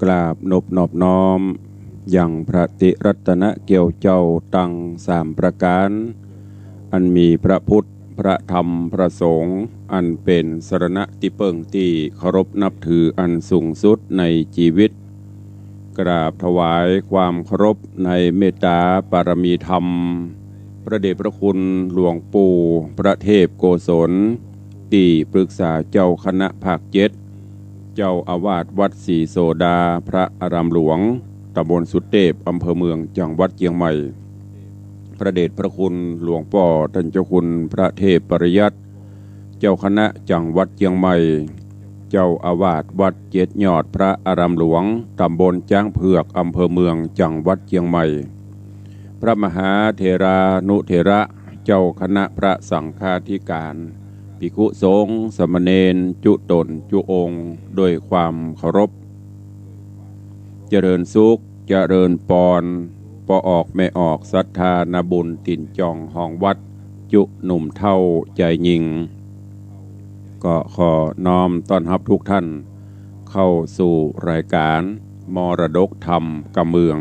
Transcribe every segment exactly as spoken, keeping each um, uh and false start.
กราบนบนอบน้อมยังพระติรัตนเกี้ยวเจ้าตังสามประก๋าน อันมีพระพุทธ พระธรรม พระสงฆ์ อันเป๋นสรณะตี้เปิ้งตี้เคารพนับถืออันสูงสุดในจีวิต กราบถวายความเคารพในเมตตาปารมีธรรม พระเดชพระคุณหลวงปู่พระเทพโกศล ตี้ปรึกษาเจ้าคณะภาคเจ็ด เจ้าอาวาสวัดศรีโสดา พระอารามหลวง ตำบลสุเตพ อำเภอเมือง จังหวัดเจียงใหม่ พระเดชพระคุณหลวงป้อต้านเจ้าคุณพระเทพปริยัติ เจ้าคณะจังหวัดเจียงใหม่ เจ้าอาวาสวัดเจ็ดยอด พระอารามหลวง ตำบลจ๊างเผือก อำเภอเมือง จังหวัดเจียงใหม่ พระมหาเถรานุเถระ เจ้าคณะพระสังฆาธิการ ภิกขุสงฆ์ สามเณร จุ๊ต๋นจุ๊องค์ ด้วยความเคารพ เจริญสุข เจริญปอน ป้อออกแม่ออกศรัทธานาบุญตี๋นจองฮองวัด จุ๊หนุ่มเฒ่าจายญิง ก็ขอน้อมต้อนฮับทุกท่านเข้าสู่รายการมรดกธรรมกำเมือง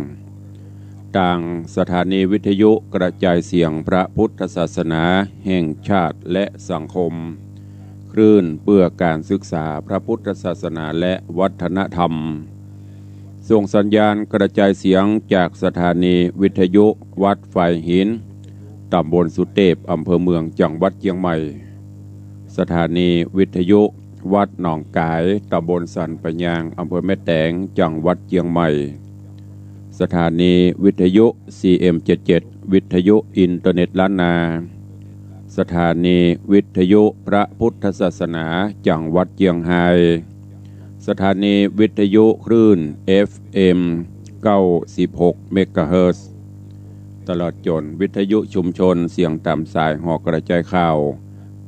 ตางสถานีวิทยุกระจายเสียงพระพุทธศาสนาแห่งชาติและสังคม คลื่นเพื่อการศึกษาพระพุทธศาสนาและวัฒนธรรม ส่งสัญญาณกระจายเสียงจากสถานีวิทยุวัดฝายหิน ตำบลสุเตพ อำเภอเมือง จังหวัดเจียงใหม่ สถานีวิทยุวัดหนองก๋าย ตำบลสันป่ายยาง อำเภอแม่แตง จังหวัดเจียงใหม่ สถานีวิทยุ ซีเอ็มเจ็ดเจ็ด วิทยุอินเทอร์เน็ตล้านนา สถานีวิทยุพระพุทธศาสนา จังหวัดเจียงฮาย สถานีวิทยุคลื่น เอฟเอ็ม เก้าสิบหก เมกะเฮิรตซ์ ตลอดจ๋นวิทยุชุมชนเสียงต๋ามสายหอกระจายข่าว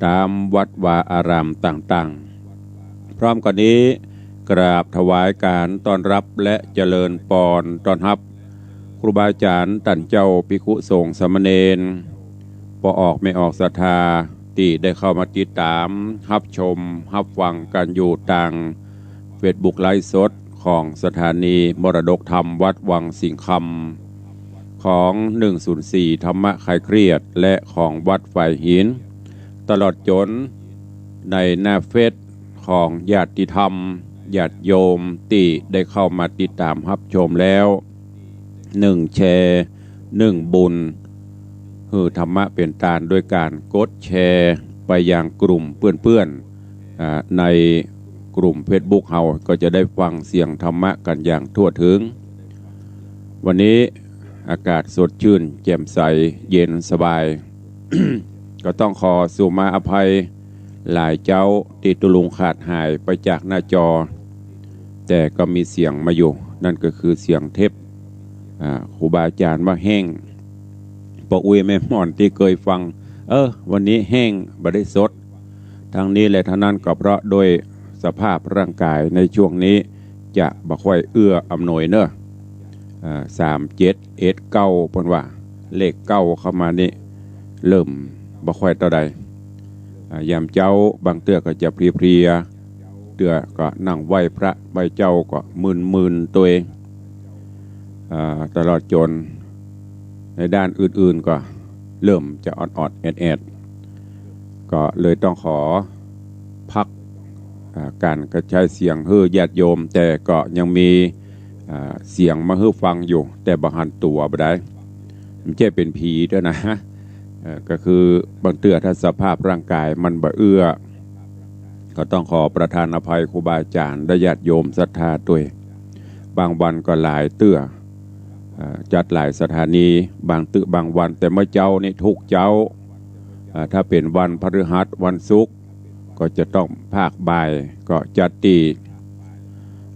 ต๋ามวัดวาอารามต่างๆ พร้อมกั๋นนี้ กราบถวายก๋านต้อนฮับและเจริญปอนต้อนฮับ ครูบาอาจ๋ารย์ต้านเจ้า ภิกขุสงฆ์ สามเณร ป้อออกแม่ออกศรัทธา ตี้ได้เข้ามาติดต๋าม ฮับชม ฮับฟังกั๋นอยู่ตางเฟซบุ๊กไลฟ์สดของสถานีมรดกธรรมวัดวังสิงห์คำ ของ หนึ่งศูนย์สี่ ธรรมะคลายเครียด และของวัดฝายหิน ตลอดจ๋นในหน้าเฟซของญาติธรรม ญาติโยมตี้ได้เข้ามาติดต๋ามฮับชมแล้ว นึ่งแชร์ นึ่งบุญ หื้อธรรมะเป๋นตานด้วยก๋านกดแชร์ไปยังกลุ่มเปื้อนๆ อ่า ในกลุ่มเฟซบุ๊กเฮา ก็จะได้ฟังเสียงธรรมะกั๋นอย่างทั่วถึง วันนี้อากาศสดชื่น แจ่มใส เย็นสบาย ก็ต้องขอสุมาอภัยหลายเจ้าตี้ตุ๊ลุงขาดหายไปจากหน้าจอ แต่ก็มีเสียงมาอยู่ นั่นก็คือเสียงเทป อ่า ครูบาอาจ๋ารย์ว่าแห้ง ป้ออุ๊ยแม่หม่อนตี้เกยฟัง เออ วันนี้แห้ง บ่ได้สด ทั้งนี้และทั้งนั้นก็เพราะด้วยสภาพร่างกายในช่วงนี้จะบ่ค่อยเอื้ออำนวยเนาะ อ่า สามเจ็ดเอ็ดเก้า เปิ้นว่า เลขเก้าเข้ามานี่ เริ่มบ่ค่อยเต้าใด อ่า ยามเจ๊าบางเตื้อก็จะเพลียๆ เตื้อก็นั่งไหว้พระไหว้เจ้าก็มึนๆ ตวย อ่า ตลอดจ๋นในด้านอื่นๆ ก็เริ่มจะออดๆ แอดๆ ก็เลยต้องขอพัก อ่า ก๋านกระจายเสียงหื้อญาติโยม แต่ก็ยังมี อ่า เสียงมาหื้อฟังอยู่ แต่บ่หันตั๋วบ่ได้ บ่ใจ้เป๋นผีเตื้อนะ เอ่อ ก็คือบางเตื้อถ้าสภาพร่างกายมันบ่เอื้อ ก็ต้องขอประทานอภัยครูบาอาจ๋ารย์และญาติโยมศรัทธาตวย บางวันก็หลายเตื้อ อ่า จัดหลายสถานี บางเตื้อบางวัน แต่เมื่อเจ๊านี่ทุกเจ๊า อ่า ถ้าเป๋นวันพฤหัส วันศุกร์ ก็จะต้องภาคบ่าย ก็จัดตี้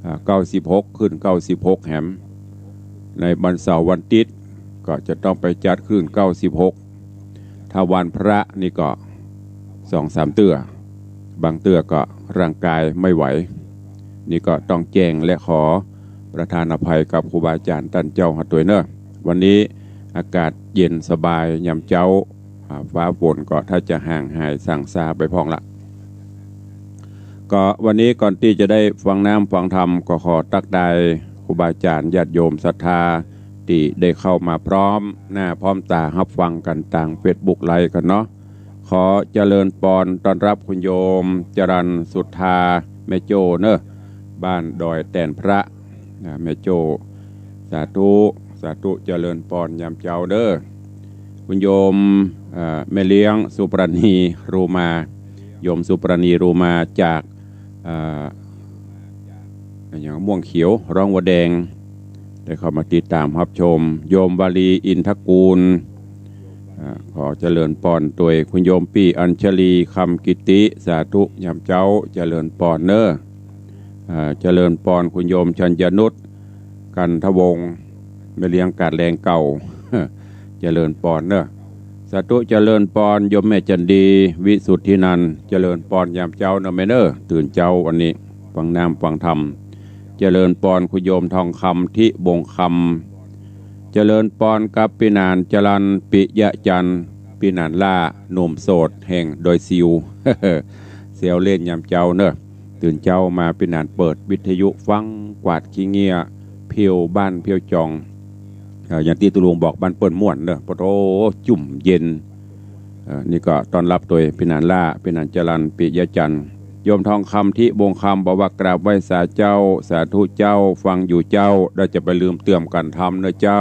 อ่า เก้าสิบหก คลื่น เก้าสิบหก แหม ในวันเสาร์วันอาทิตย์ ก็จะต้องไปจัดคลื่น เก้าสิบหก ถ้าวันพระนี่ก็สองสามเตื้อ บางเตื้อก็ร่างกายไม่ไหว นี่ก็ต้องแจ้งและขอประทานอภัยกับครูบาอาจ๋ารย์ต้านเจ้าเฮาตวยเนาะ วันนี้อากาศเย็นสบายยามเจ๊า อ่า ฟ้าฝนก็ถ้าจะห่างหายส่างซาไปพ่องละ ก็วันนี้ก่อนตี้จะได้ฟังน้ำฟังธรรม ก็ขอตั๊กทายครูบาอาจ๋ารย์ญาติโยมศรัทธาตี้ได้เข้ามาพร้อมหน้าพร้อมต๋าฮับฟังกั๋นตางเฟซบุ๊กไลฟ์กั๋นเนาะ ขอเจริญปอนต้อนฮับคุณโยมจรัญสุธา แม่โจ้เนอะ บ้านดอยแตนพระ อ่า แม่โจ้ สาธุ สาธุ เจริญปอนยามเจ๊าเด้อ คุณโยม อ่า แม่เลี้ยงสุปราณี รูมา โยมสุปราณี รูมา จาก อ่า อย่างม่วงเขียว ร้องวัวแดง ได้เข้ามาติดต๋ามฮับชม โยมวาลี อินทกูล อ่า ขอเจริญปอนตวย คุณโยมปี้อัญชลี คำกิติ สาธุ ยามเจ๊า เจริญปอนเนอะ อ่า เจริญปอน คุณโยมชัญญนุช กันทวงศ์ แม่เลี้ยงกาดแลงเก่า เจริญปอนเนอะ สาธุ เจริญปอน โยมแม่จันดี วิสุทธินันท์ เจริญปอนยามเจ๊าเนอะแม่เนอะ ตื่นเจ๊าวันนี้ ฟังน้ำฟังธรรม เจริญปอน คุณโยมทองคำ ทิวงศ์คำ เจริญปอนกับปี้หนานจรัญ ปิยะจันทร์ ปี้หนานล่า หนุ่มโสดแห่งดอยซิว แซวเล่นยามเจ๊าเนอะ ตื่นเจ๊ามาปี้หนานเปิดวิทยุฟัง กวาดขี้เงี้ย เผี้ยวบ้านเผี้ยวจอง เอ่อ อย่างตี้ตุ๊ลุงบอก บ้านเปิ้นม่วนเนอะ ปะโถ จุ่มเย็น เอ่อ นี่ก็ต้อนฮับตวยปี้หนานล่า ปี้หนานจรัญ ปิยะจันทร์ โยมทองคำ ทิวงศ์คำ บอกว่ากราบไหว้สาเจ้า สาธุเจ้า ฟังอยู่เจ้า ได้จะไปลืมเตื้อมกั๋นทำเนอะเจ้า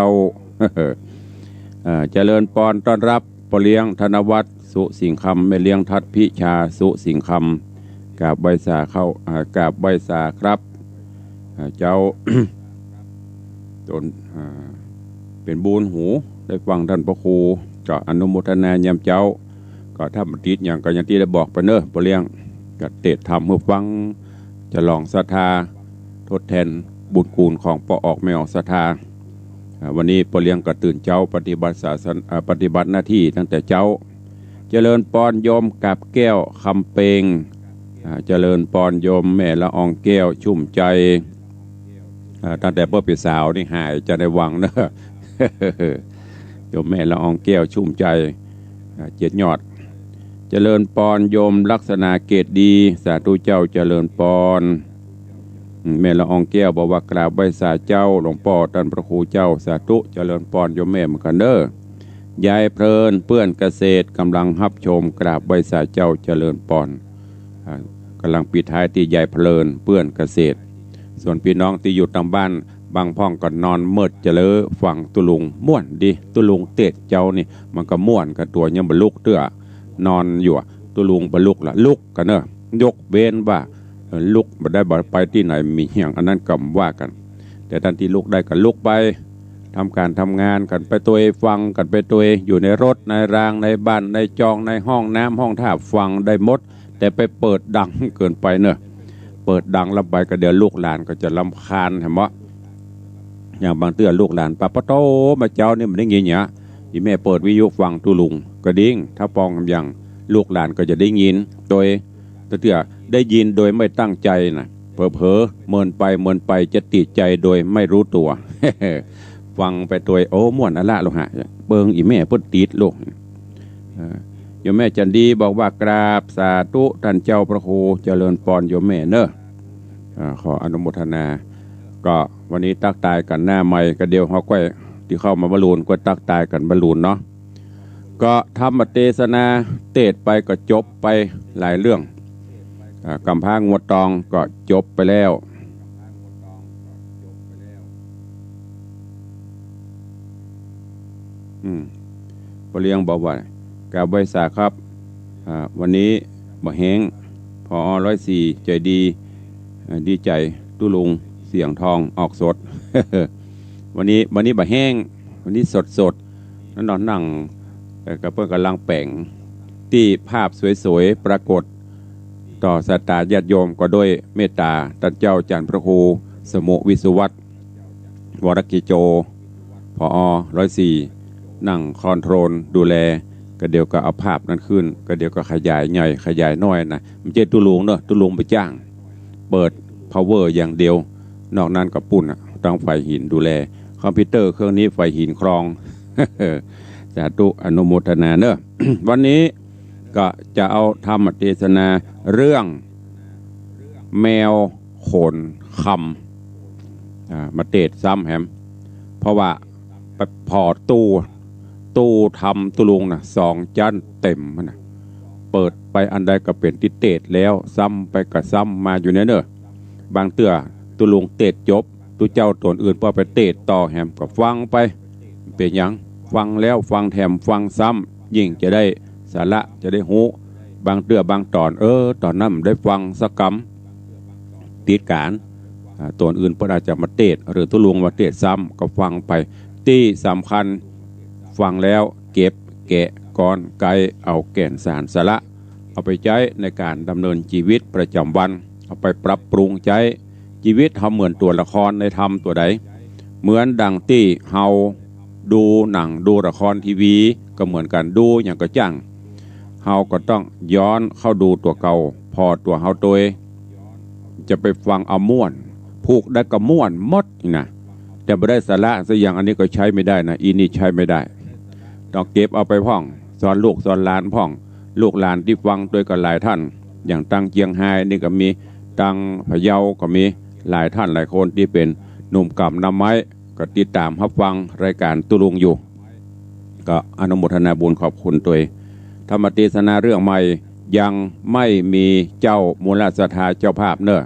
เอ่อ เจริญปอนต้อนฮับป้อเลี้ยงธนวัฒน์ สุสิงห์คำ แม่เลี้ยงทัดพิชา สุสิงห์คำ กราบไหว้สาเข้า อ่า กราบไหว้สาครับ อ่า เจ้า ตน อ่า เป๋นบุญหู ได้ฟังต้านพระครู ก็อนุโมทนายามเจ๊า ก็ถ้าบ่ติดหยังก็อย่างตี้ได้บอกไปเนอะ ป้อเลี้ยง ก็เตสน์ธรรมหื้อฟัง ฉลองศรัทธา ทดแตนบุญคุณของป้อออกแม่ออกศรัทธา อ่า วันนี้ป้อเลี้ยงก็ตื่นเจ๊าปฏิบัติศาสน- อ่า ปฏิบัติหน้าตี้ตั้งแต่เจ๊า เจริญปอนโยมกาบแก้วคำเปง อ่า เจริญปอนโยมแม่ละอองแก้วชุ่มใจ๋ อ่า ตั้งแต่เปิ้นเป๋นสาวนี่หายใจ๋ในวังเนอะ โยมแม่ละอองแก้วชุ่มใจ๋ อ่า เจ็ดยอด เจริญปอนโยมลักษณะเกตดี สาธุเจ้า เจริญปอน อืม แม่ละอองแก้วบอกว่ากราบไหว้สาเจ้า หลวงป้อต้านพระครูเจ้า สาธุ เจริญปอนโยมแม่เหมือนกั๋นเนอะ ยายเพลิน เปื้อนเกษตร ก๋ำลังฮับชม กราบไหว้สาเจ้า เจริญปอน อ่า ก๋ำลังปิดท้ายตี้ยายเพลิน เปื้อนเกษตร ส่วนปี้น้องตี้อยู่ตางบ้าน บางพ่องก็นอนเมิดจะเล้อฟังตุ๊ลุง ม่วนดี ตุ๊ลุงเตสน์เจ๊านี่ มันก็ม่วนกั๋นตั๋ว ยังบ่ลุกเตื้อ นอนอยู่อะ ตุ๊ลุงบ่ลุกละ ลุกกั๋นเนอะ ยกเว้นว่า เอ่อ ลุกบ่ได้บ่ไปตี้ไหน มีหยังอันนั้นก็ว่ากั๋น แต่ต้านตี้ลุกได้ก็ลุกไป ทำก๋านทำงานกั๋นไปตวย ฟังกั๋นไปตวย อยู่ในรถในรางในบ้านในจองในห้องน้ำห้องท่าฟังได้หมด แต่ไปเปิดดังเกินไปเนอะ เปิดดังลำไปก็เดี๋ยวลูกหลานก็จะรำคาญ หันบ่ อย่างบางเตื้อลูกหลานปะ ปะโธ่ มาเจ๊านี่บ่ได้ยินหยัง อี่แม่เปิดวิทยุฟังตุ๊ลุง ก็ดิ้ง ถ้าปองอย่างลูกหลานก็จะได้ยิน โดย แต่เตื้อได้ยินโดยไม่ตั้งใจ๋น่ะ เผลอๆ เมินไปเมินไปจะติดใจ๋โดยไม่รู้ตั๋ว ฟังไปตวย โอ้ ม่วนอะละลูกหะ เปิงอี่แม่เปิ้นติดลูก เอ่อ โยมแม่จันดีบอกว่ากราบสาธุต้านเจ้าพระครู เจริญปอนโยมแม่เนอะ อ่า ขออนุโมทนา ก็วันนี้ตั๊กทายกั๋นหน้าไมค์ ก็เดี๋ยวเฮาก้อยตี้เข้ามาบรรลุน ก้อยตั๊กทายกั๋นบรรลุนเนาะ ก็ธรรมเตสนาเตสน์ไปก็จบไปหลายเรื่อง อ่า ก๋ำพร้างัวตองก็จบไปแล้ว อืม ป้อเลี้ยงบอกว่า กราบไหว้สาครับ อ่า วันนี้บ่แฮ้ง ผอ. ร้อยสี่ ใจ๋ดี อ่า ดีใจ๋ ตุ๊ลุง เสียงทอง ออกสด วันนี้ วันนี้บ่แฮ้ง วันนี้สดๆ นั่นเนาะ นั่ง เอ่อ ก็เปิ้นก๋ำลังแป๋ง ตี้ภาพสวยๆ ปรากฏ ต่อศรัทธาญาติโยม ก็ด้วยเมตต๋าต้านเจ้าจ๋ารย์พระครู สมุห์ วิศวัฒน์ วรกิจโจ ผอ. ร้อยสี่ นั่งคอนโทรลดูแล ก็เดี๋ยวก็เอาภาพนั้นขึ้น ก็เดี๋ยวก็ขยายใหญ่ขยายน้อยนะ บ่ใจ้ตุ๊ลุงเนอะ ตุ๊ลุงบ่จ้าง เปิดพาวเวอร์อย่างเดียว นอกนั้นก็ปู้นน่ะ ตางฝ่ายหินดูแล คอมพิวเตอร์เครื่องนี้ฝ่ายหินครอง สาธุอนุโมทนาเนอะ วันนี้ก็จะเอาธรรมเตสนาเรื่อง แมวโขนคำ อ่า มาเตศซ้ำแหม เพราะว่าไปผ่อตู้ ตู้ธรรมตุ๊ลุงน่ะ สองจั๊นเต็มหั้นน่ะ เปิดไปอันใดก็เป๋นตี้เตศแล้ว ซ้ำไปก็ซ้ำมาอยู่เนี่ยเน่อ บางเตื้อตุ๊ลุงเตศจบ ตุ๊เจ้าต๋นอื่นป้อไปเตศต่อแหม ก็ฟังไป เป๋นหยัง ฟังแล้วฟังแถมฟังซ้ำ ยิ่งจะได้สาระ จะได้ฮู้ บางเตื้อบางต๋อน เออ ต๋อนนั้นบ่ได้ฟังสักกำ ติดก๋าน อ่า ต๋นอื่นเปิ้นอาจจะมาเตศ หรือตุ๊ลุงมาเตศซ้ำ ก็ฟังไป ตี้สำคัญ ฟังแล้วเก็บแกะกอนไกเอาแก่นสารสาระ เอาไปใจ๊ในก๋านดำเนินจีวิตประจ๋ำวัน เอาไปปรับปรุงใจ๊ จีวิตเฮาเหมือนตั๋วละครในธรรมตั๋วใด เหมือนดั่งตี้เฮาดูหนังดูละครทีวี ก็เหมือนกั๋น ดูหยังก็จ้าง เฮาก็ต้องย้อนเข้าดูตั๋วเก่า ผ่อตั๋วเฮาตวย จะไปฟังเอาม่วน ผูกได้ก็ม่วนหมดนี่นะ แต่บ่ได้สาระสักอย่าง อันนี้ก็ใช้ไม่ได้นะ อีนี่ใช้ไม่ได้ ต้องเก็บเอาไปพ่อง สอนลูกสอนหลานพ่อง ลูกหลานตี้ฟังตวยก็หลายท่าน อย่างตังเจียงฮายนี่ก็มี ตังพะเยาก็มี หลายท่านหลายคนตี้เป๋นหนุ่มกำน้ำไม้ ก็ติดต๋ามฮับฟังรายก๋านตุ๊ลุงอยู่ ก็อนุโมทนาบุญขอบคุณตวย ธรรมเตสนาเรื่องใหม่ ยังไม่มีเจ้ามูลศรัทธาเจ้าภาพเน่อ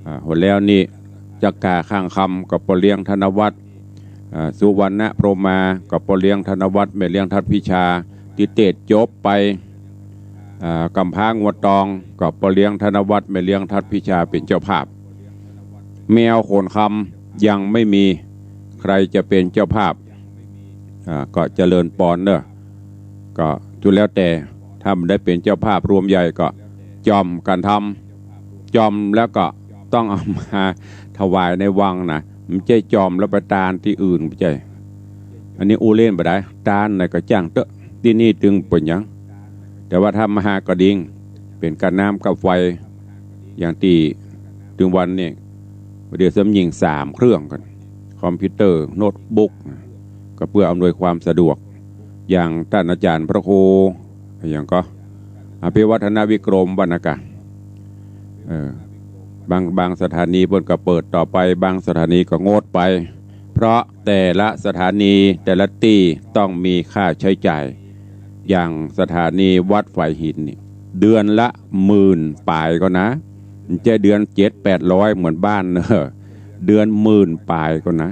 อ่า หนแล้วนี่ จักกาข้างคำกับป้อเลี้ยงธนวัฒน์ อ่า สุวรรณพรหมากับป้อเลี้ยงธนวัฒน์ แม่เลี้ยงทัดพิชา ตี้เตศจบไป อ่า กำพร้างัวตองกับป้อเลี้ยงธนวัฒน์ แม่เลี้ยงทัดพิชาเป๋นเจ้าภาพ แมวโขนคำยังไม่มี ใครจะเป๋นเจ้าภาพ อ่า ก็เจริญปอนเน่อ ก็สุดแล้วแต่ ถ้าบ่ได้เป๋นเจ้าภาพรวมใหญ่ก็จ่อมกั๋นทำ จ่อมแล้วก็ต้องเอามาถวายในวังนะ บ่ใจ้จ่อมแล้วไปตานตี้อื่น บ่ใจ้ อันนี้อู้เล่นบ่ได้ ตานไหนก็จ้างเต๊อะ ตี้นี่ตึงเป๋นหยัง แต่ว่าถ้ามาหาก็ดิง เป๋นก้าน้ำก้าไฟ อย่างตี้ตึงวันนี่ เดี๋ยวสำยิงสามเครื่องกั๋น คอมพิวเตอร์ โน้ตบุ๊ก ก็เพื่ออำนวยความสะดวก อย่างต้านอาจ๋ารย์พระครู อย่างก็ อภิวัฒนวิกรม ว่านะกะ เออ บาง บางสถานีเปิ้นก็เปิดต่อไป บางสถานีก็งดไป เพราะแต่ละสถานีแต่ละตี้ต้องมีค่าใช้จ่าย อย่างสถานีวัดฝายหินนี่ เดือนละหมื่นป๋ายก่อนนะ บ่ใจ้เดือนเจ็ดแปดร้อยเหมือนบ้านเน่อ เดือนหมื่นป๋ายก่อนนะ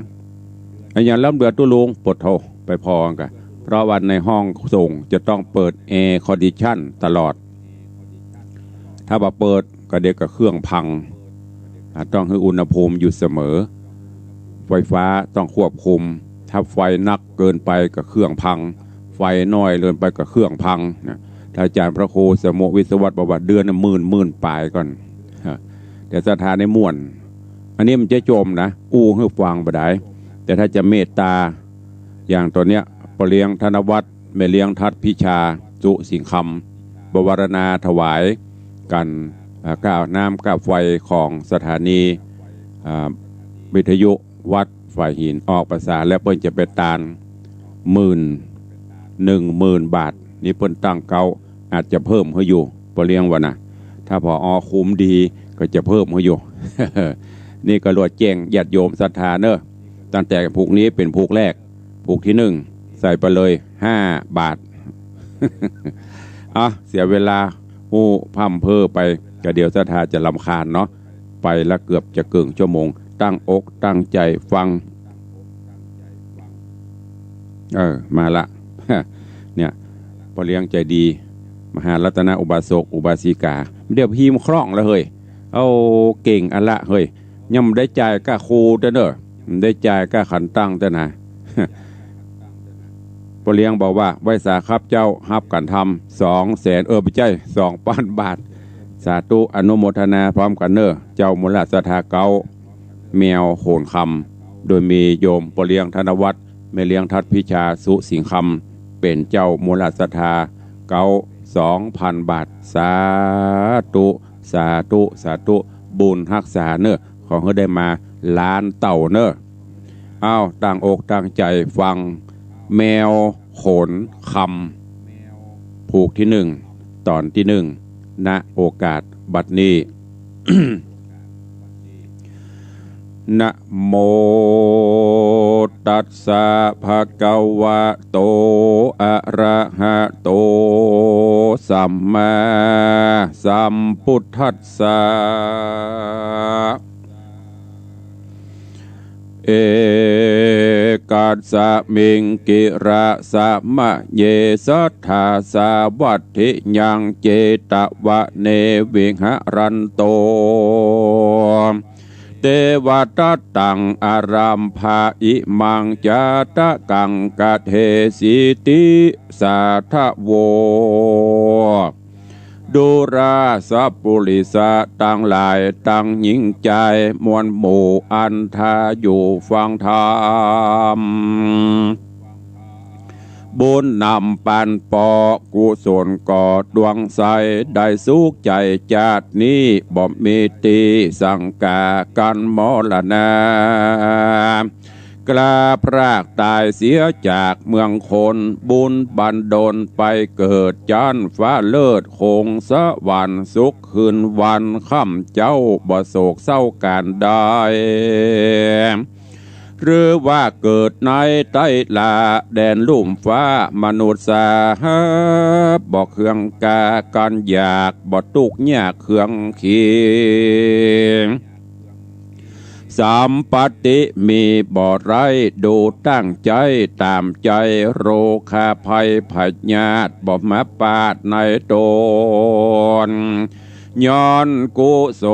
อะหยังลำเหลือตุ๊ลุง ปะโธ่ ไปผ่อกั๋น เพราะว่าในห้องส่งจะต้องเปิดแอร์คอนดิชันตลอด ถ้าบ่เปิดก็เดี๋ยวก็เครื่องพัง อ่า ต้องหื้ออุณหภูมิอยู่เสมอ ไฟฟ้าต้องควบคุม ถ้าไฟนักเกินไปก็เครื่องพัง ไฟน้อยเกินไปก็เครื่องพังนะ ถ้าอาจ๋ารย์พระครูสมุวิศวัตรบอกว่าเดือนน่ะหมื่น หมื่นป๋ายก่อน ฮะ แต่ศรัทธานี่ม่วน อันนี้บ่ใจ้จ่อมนะ อู้หื้อฟังบ่ได้ แต่ถ้าจะเมตตา อย่างต๋อนเนี้ย ป้อเลี้ยงธนวัฒน์ แม่เลี้ยงทัดพิชา สุสิงห์คำ บวรณาถวายกั๋น อ่า ก้าน้ำก้าไฟของสถานี อ่า วิทยุวัดฝายหิน ออกประสาแล้วเปิ้นจะไปตานหมื่น หนึ่งหมื่นบาท นี่เปิ้นตั้งเก๊า อาจจะเพิ่มหื้ออยู่ ป้อเลี้ยงว่านะ ถ้า ผอ คุ้มดีก็จะเพิ่มหื้ออยู่ นี่ก็ลวดแจ้งญาติโยมศรัทธาเน่อ ตั้งแต่ผูกนี้เป๋นผูกแรก ผูกตี้หนึ่ง ใส่ไปเลยห้าบาท อ่ะ เสียเวลาอู้พร่ำเพ้อไป ก็เดี๋ยวศรัทธาจะรำคาญเนาะ ไปละเกือบจะเกิ่งชั่วโมง ตั้งอกตั้งใจ๋ฟัง เออ มาละ เนี่ย ป้อเลี้ยงใจ๋ดี มหารัตนอุบาสกอุบาสิกา เดี๋ยวพิมพ์คล่องแล้วเฮ้ย เอา เก่งอะละเฮ้ย ยังบ่ได้จ่ายก้าครูเต๊อะเน่อ บ่ได้จ่ายก้าขันตั้งเต๊อะนะ ป้อเลี้ยงบอกว่า ไหว้สาครับเจ้า ฮับกั๋นทำ สองแสน เออ บ่ใจ้ สองปันบาท สาธุ อนุโมทนาพร้อมกั๋นเน่อ เจ้ามูลศรัทธาเก๊า แมวโขนคำ โดยมีโยมป้อเลี้ยงธนวัฒน์ แม่เลี้ยงทัดพิชา สุสิงห์คำ เป๋นเจ้ามูลศรัทธาเก๊า สองปันบาท สาธุ สาธุ สาธุ บุญฮักษาเน่อ ขอหื้อได้มาล้านเต้าเน่อ อ้าว ตั้งอกตั้งใจ๋ฟัง แมวโขนคำ ผูกตี้หนึ่ง ต๋อนตี้หนึ่ง ณ โอกาสบัดนี้ นะโมตัสสะ ภะคะวะโต อะระหะโต สัมมาสัมพุทธัสสะ เอกัสสะมิงกิระสะมะเย สัตถาสาวัตถิยัง เจตวะเนวิหะรันโต เตวะทัตตัง อารัมภะ อิมังจาตะกัง กะเทสิติสาทะโว ดูราสะปุริสะตังหลาย ตังญิงจายมวลหมู่ อันทาอยู่ฟังธรรม บุญนำปันปอกุศลก่อดวงใส ได้สุขใจ๋จาตินี้ บ่มีตี้สังกากั๋นมรณา กล้าพรากต๋ายเสียจากเมืองคน บุญบันดลไปเกิดจั๊นฟ้าเลิศ คงสวรรค์สุขคืนวันค่ำ เจ้าบ่โศกเศร้าก๋านใด หรือว่าเกิดในใต้ลาแดนลุ่มฟ้ามนุษย์สา บ่เคืองกากั๋นอยาก บ่ตุ๊กข์ยากเคืองเขียง สัมปติมีบ่ไร้ ดูตั้งใจ๊ต๋ามใจ๋ โรคาภัยพยาธิบ่มาปาดในต๋น ย้อนกุศ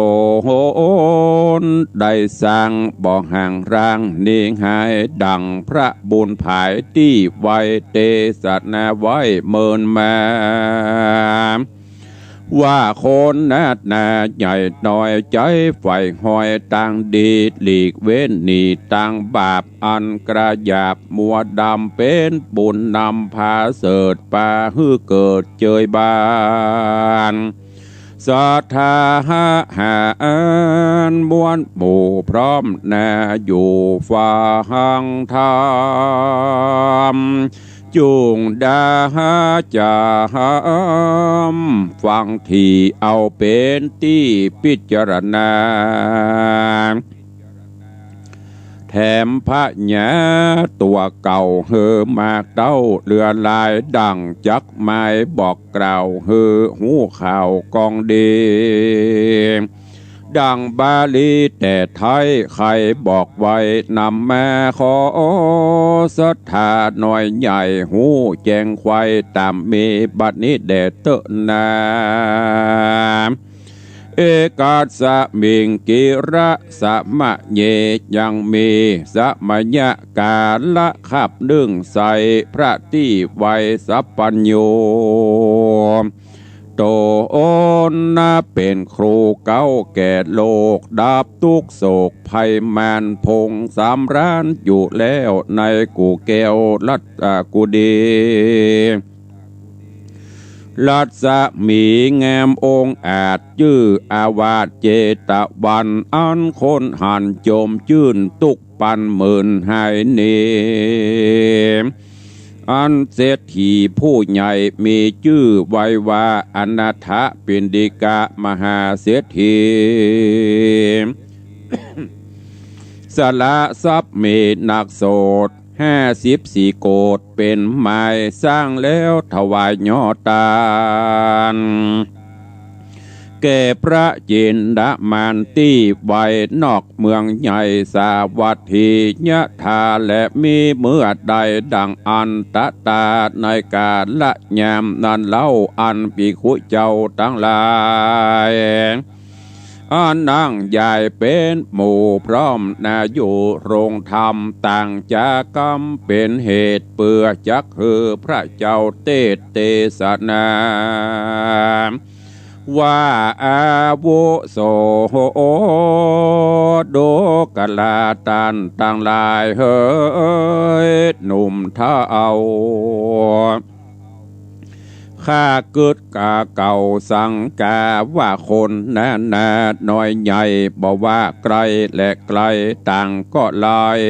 ลได้สร้าง บ่ห่างร้างหนีหาย ดั่งพระบุญผายตี้ไว้ เตสนาไว้เมินมา ว่าคนหน้าต๋าใหญ่น้อยใจ๋ ใฝ่หอยตางดี หลีกเว้นหนีตางบาป อันกระหยาบมัวดำ เป๋นบุญนำพาเสริฐ ปาหื้อเกิดเจยบาน สัตถาหะหาอันมวลหมู่พร้อมหน้าอยู่ฟังธรรม จุ่งดาหาจาหามฟังถี่ เอาเป๋นตี้พิจารณา แถมพญาตั๋วเก่าหื้อมากเต้าเหลือหลาย ดั่งจักไม้บอกกล่าวหื้อฮู้ข่าวกองดี ดั่งบาลีแต่ไทยใค่บอกไว้ นำมาขอศรัทธาน้อยใหญ่ ฮู้แจ้งไขว่ต๋ามมี บัดนี้แด่เต๊อะนา เอกัสสะมิงกิระสะมะเย ยังมีสมยะกาละคับนึ่งใส่ พระตี้ไวยสัพพัญญู ต๋นนาเป๋นครูเก๊าแก่โลก ดับตุ๊กข์โศกภัยมาร พงสำราญอยู่แล้ว ในกู่แก้วรัตนกุฏี รัศมีงามองอาจ จื้ออาวาสเจตวัน อันคนหันจมจื้นตุ๊กข์ปันหมื่นหายหนี อันเศรษฐีผู้ใหญ่มีจื้อไว้ว่า อนาถปิณฑิกะมหาเศรษฐี สละทรัพย์มีนักโสดห้าสิบสี่โกฏ เป๋นไม้สร้างแล้วถวายยอดตาน แก่พระจินดามานตี้ไวยนอกเมืองใหญ่สาวัตถี ยะถาแลมีเมื่อใด ดั่งอันตะตาในกาละยามนั้นเล่า อันภิกขุเจ้าตังหลาย อันนั่งใหญ่เป๋นหมู่พร้อมหน้าอยู่โฮงธรรม ต่างจากกำเป๋นเหตุ เปื้อจักหื้อพระเจ้าเตสน์เตสนา ว่าอาวุโสโห ดูกราต้านตังหลายเหย หนุ่มเฒ่า ข้ากึ๊ดกาเก่าสังกาว่าคนนานาน้อยใหญ่ บ่ว่าใก้และไก๋ต่างก็หลาย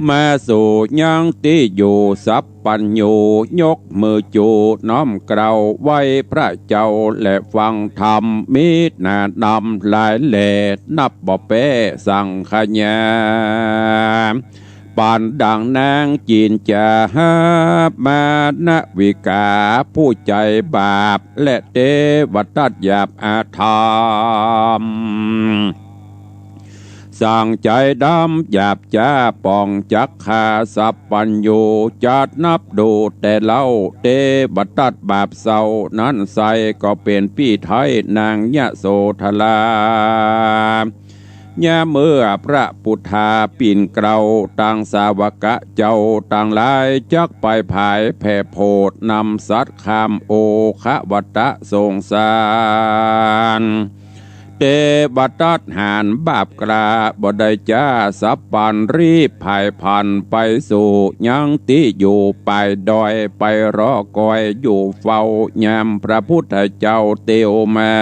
มาสู่ยังตี้อยู่สัพพัญญู ยกมือจูน้อมเกล้าไหว้พระเจ้าและฟังธรรม มีหน้านำหลายแหล่ นับบ่แป๊สังขยา ปานดังนางจินจา มานวิกา ผู้ใจ๋บาป และเตวทัตหยาบอธรรม สังใจ๋ดำหยาบจ๊าป๋องจักฆ่าสัพพัญญู จักนับดูแต่เล่า เตวทัตบาปเศร้านั้นใส่ ก็เป๋นปี้ไท้นางยโสธรา ยามเมื่อพระพุทธาปิ่นเกล้า ตังสาวกะเจ้าตังหลาย จักไปผายแผ่โผด นำสัตย์คำโอคะวะตะสงสาร เตวทัตหันบาปกล้าบ่ได้จ๊า สัพพันรีบผายพลันไปสู่ยังตี้อยู่ปลายดอย ไปรอคอยอยู่เฝ้ายามพระพุทธเจ้าเตียวมา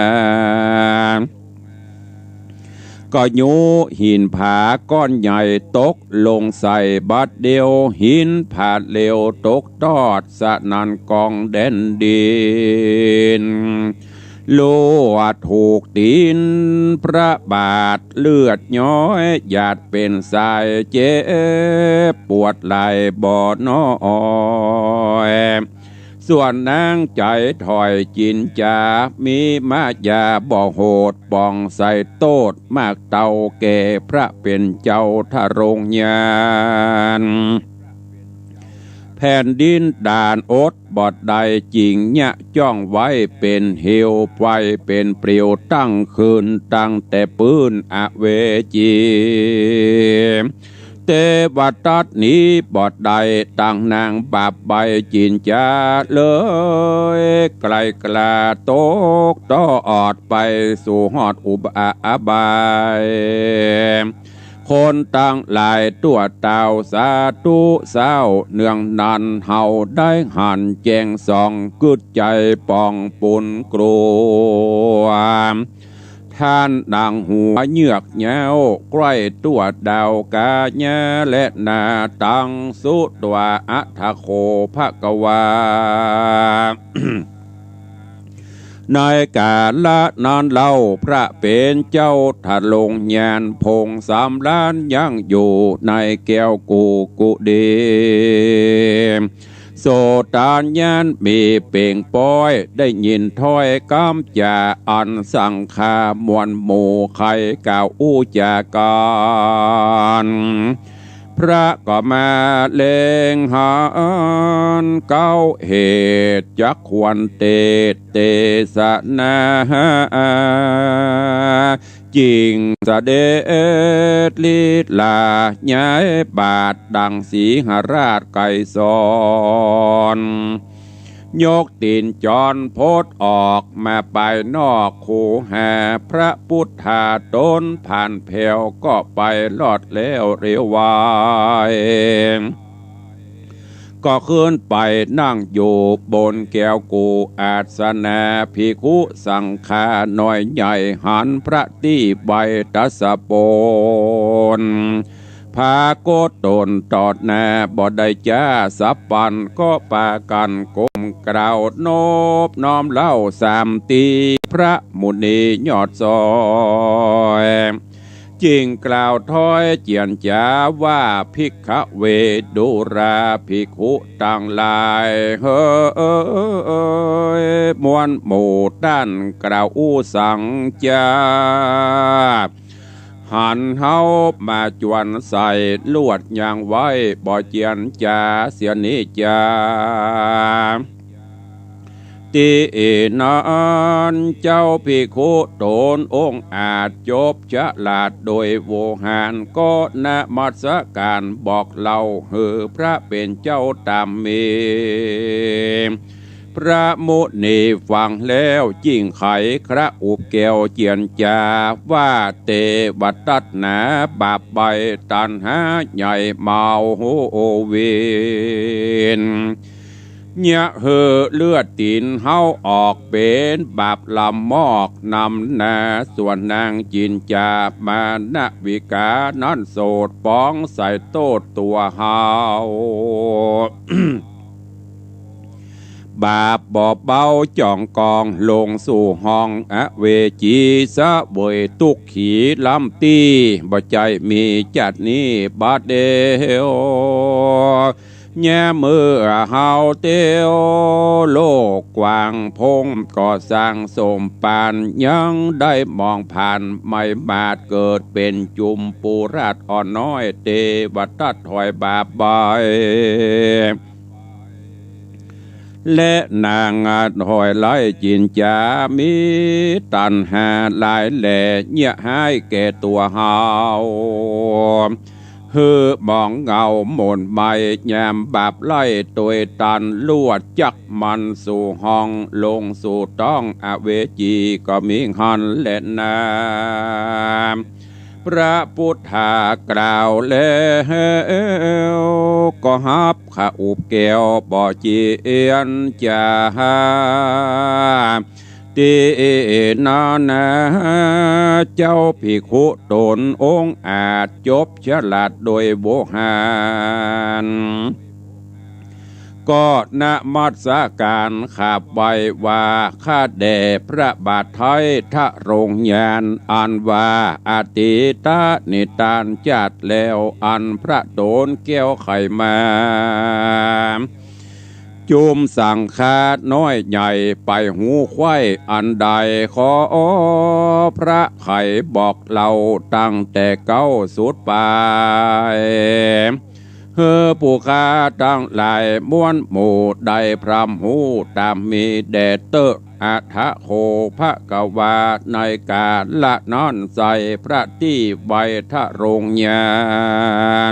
ก็ยูหินผาก้อนใหญ่ตกลงใส่บัดเดียว หินผาเหลวตกตอดสนั่นกองแดนดิน ลูดถูกตี๋นพระบาทเลือดย้อยหยาดเป๋นสาย เจ็บปวดหลายบ่น้อย ส่วนนางใจ๋ถอยจินจา มีมายาบ่โหด ป๋องใส่โต้ษมากเต้าแก่พระเป๋นเจ้าทรงญาณ แผ่นดินด้านอดบ่ได้จิ่ง เยียะจ้องไว้เป๋นเหว ไฟเป๋นเปลวตั้งคืน ตั้งแต่ปื้นอเวจี เตวทัตหนีบ่ได้ ตังนางบาปใบ้จินจา เลยไกลกล้าตกตอดไปสู่ฮอดอุบาอบาย คนตังหลายตั๋วเต้าสาธุเศร้า เนืองนั้นเฮาได้หันแจ้งส่อง กึ๊ดใจ๋ป๋องปูนกลัว ท่านดังหัวเยือกเย้า ใก้ตั๋วดาวกาญา และนาตังสุตั๋วอัฏฐโขภควา ในกาละนั้นเล่า พระเป๋นเจ้าทรงญาณ พงษ์สามล้านยังอยู่ในแก้วกุกุดี โสตญาณมีเป่งป๊อย ได้ยินถ้อยกำจ๋า อันสังฆามวลหมู่ใค่กล่าวอู้จ๋ากั๋น พระก็มาเล็งหัน เก้าเหตุจักควรเตสน์เตสนา จิ่งเสด็จลีลา ย้ายบาทดังสีหราชไกรสร ยกตี๋นจ๋อนพดออกมาปายนอกคูหา พระพุทธาต๋นผ่านแผวก็ไปรอดแล้วเร็วไว ก็ขึ้นไปนั่งอยู่บนแก้วกุอาสนะ ภิกขุสังฆาน้อยใหญ่หันพระตี้ไว้ตะสะปน ผากฏต๋นตอดหน้าบ่ได้จ๋าสัพพัน ก็ปากั๋นก้มกราบนบน้อมเล่าสามตี้ พระมุนียอดซอย จิ่งกล่าวถ้อยเจียรจ๋าว่า ภิกขเว ดูราภิกขุตังหลายเหย มวลหมู่ต้านกล่าวอู้สังจ๋า หันเฮามาจวนใส่ ลวดยังไว้บ่เจียรจ๋าเสียนี้จ๋า ตี้นั้นเจ้าภิกขุต๋นองอาจจบฉลาดโดยโวหาร ก็นมัสก๋านบอกเล่าหื้อพระเป๋นเจ้าต๋ามมี พระมุนีฟังแล้วจิ่งไขคระอุบแก้วเจียรจ๋าว่า เตวทัตนาบาปใบ้ตัณหาใหญ่เมาวิน เยียะหื้อเลือดตี๋นเฮาออกเป๋นบาปลามอกนำนา ส่วนนางจิ๋นจ๋ามานะวิกานั้นโสดป๋องใส่โต้ษตั๋วเฮา บาปบ่เบาจ้องกองลงสู่ห้องอเวจี เสวยตุ๊กขีล้ำตี้ บ่ใจ้มีจาตินี้บาดเดียว เยียะเมื่อเฮาเตียวโลกกว้าง พงก็สร้างสมปาน ยังได้มองผ่าน ไม่มาดเกิดเป๋นจุมปูราชอ่อนน้อย เตวทัตถอยบาปไป และนางถอยไล่จิ๋นจ๋า มีตัณหาหลายแหล่ เยียะฮ้ายแก่ตั๋วเฮา หื้อมองเหงาหม่นไหม้ ยามบาปไล่ตวยตัน ลวดจักมันสู่ห้อง ลงสู่ต๊องอเวจี ก็มีหั้นแหละนา พระพุทธากล่าวแล้ว ก็ฮับข้าอุบแก้วบ่เจียนจ๋า ตี้นานา เจ้าภิกขุต๋นองอาจ จบฉลาดโดยโวหาร ก็นมัสการขาบไหว้ว่า ข้าแด่พระบาทไท้ทรงญาณ อันว่าอตีตนิทานจาติแล้ว อันพระต๋นแก้วไขมา จุมสังฆาน้อยใหญ่ ไปหูไขว้อันใด ขอพระไขบอกเล่าตั้งแต่เก๊าสุดปาย หื้อผู้ข้าตังหลายมวลหมู่ ได้พร่ำฮู้ต๋ามมีแด่เต๊อะ อะถะโข ภะคะวา ในก๋าละนั้นไส้ พระตี้ไหว้ทรงญา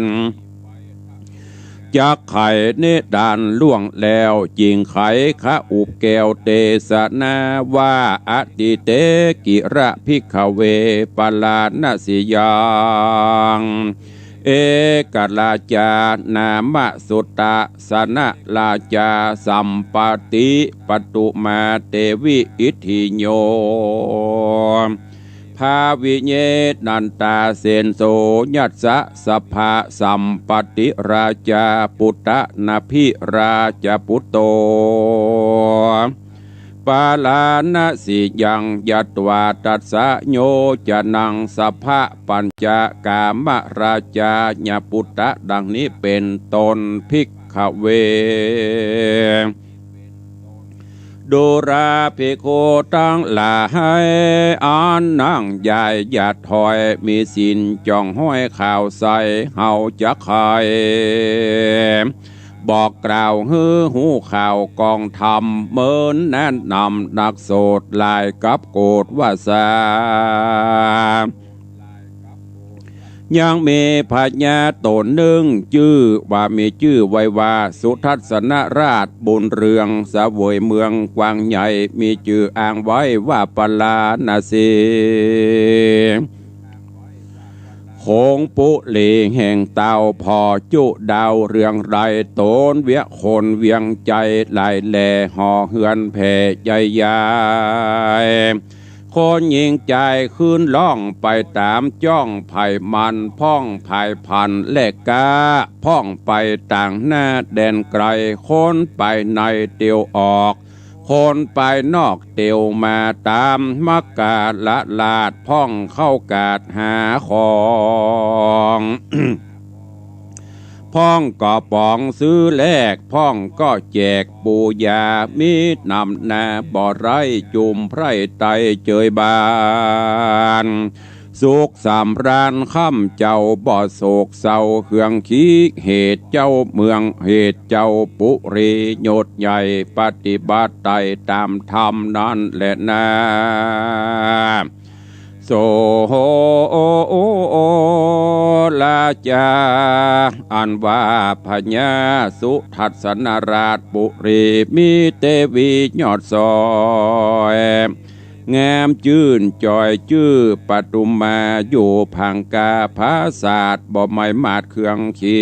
ณ จักไขนิทานล่วงแล้ว จึงไขข้าอุบแก้วเตสนาว่า อติเตกิระภิกขเว ปาราณสียัง เอกราชานามสุตตะ สนราชาสัมปติ ปทุมาเตวิอิทธิโย ภาวิเย นันตาเสนโส ยัสสะสะภะสัมปติราชา ปุตตะนะภิราชปุตโต ปาราณสียัง ยัตวาตัสสะโยจนัง สะภะปัญจกามราชา ยะปุตตะ ดังนี้เป๋นต้น ภิกขเว ดูราภิกขุตังหลาย อันนักใหญ่ยาดถอย มีศีลจ้องห้อยขาวใส เฮาจักไขบอกกล่าวหื้อฮู้ข่าวกองธรรม เมินแนะนำนักโสตหลายกับโกฏวาสา ยังมีพญาต๋นนึ่งจื้อว่า มีจื้อไว้ว่า สุทัศนราชบุญเรือง เสวยเมืองกว้างใหญ่ มีจื้ออ้างไว้ว่าปาราณสี โขงปุรีแห่งเต้า ผ่อจุดาวเรืองไร้ ต๋นเวียคนเวียงใจ๋หลายแหล่ หอเฮือนแผ่ใหญ่ยาย คนหญิงจายคืนร้องไปต๋ามจ้อง ไผมันพ่องไผพันแลกล้า พ่องไปต่างหน้าแดนไกล คนไปในเตียวออก คนไปนอกเตียวมา ต๋ามมักกะละลาด พ่องเข้ากาดหาของ พ่องก็ป๋องซื้อแลก พ่องก็แจกปูยา มีนำนาบ่ไร้ จุมไพร่ไตเจยบาน สุขสำราญค่ำเจ้า บ่โศกเศร้าเคืองขี เหตุเจ้าเมือง เหตุเจ้าปุรี ยศใหญ่ปฏิบัติไต่ต๋ามธรรมนั้นแหละนา โสราชา อันว่าพญาสุทัศนราชปุรี มีเตวียอดสอย งามจื้นจอยจื้อปทุมา อยู่ผางกาผาสาท บ่ไม้มาดเคืองขี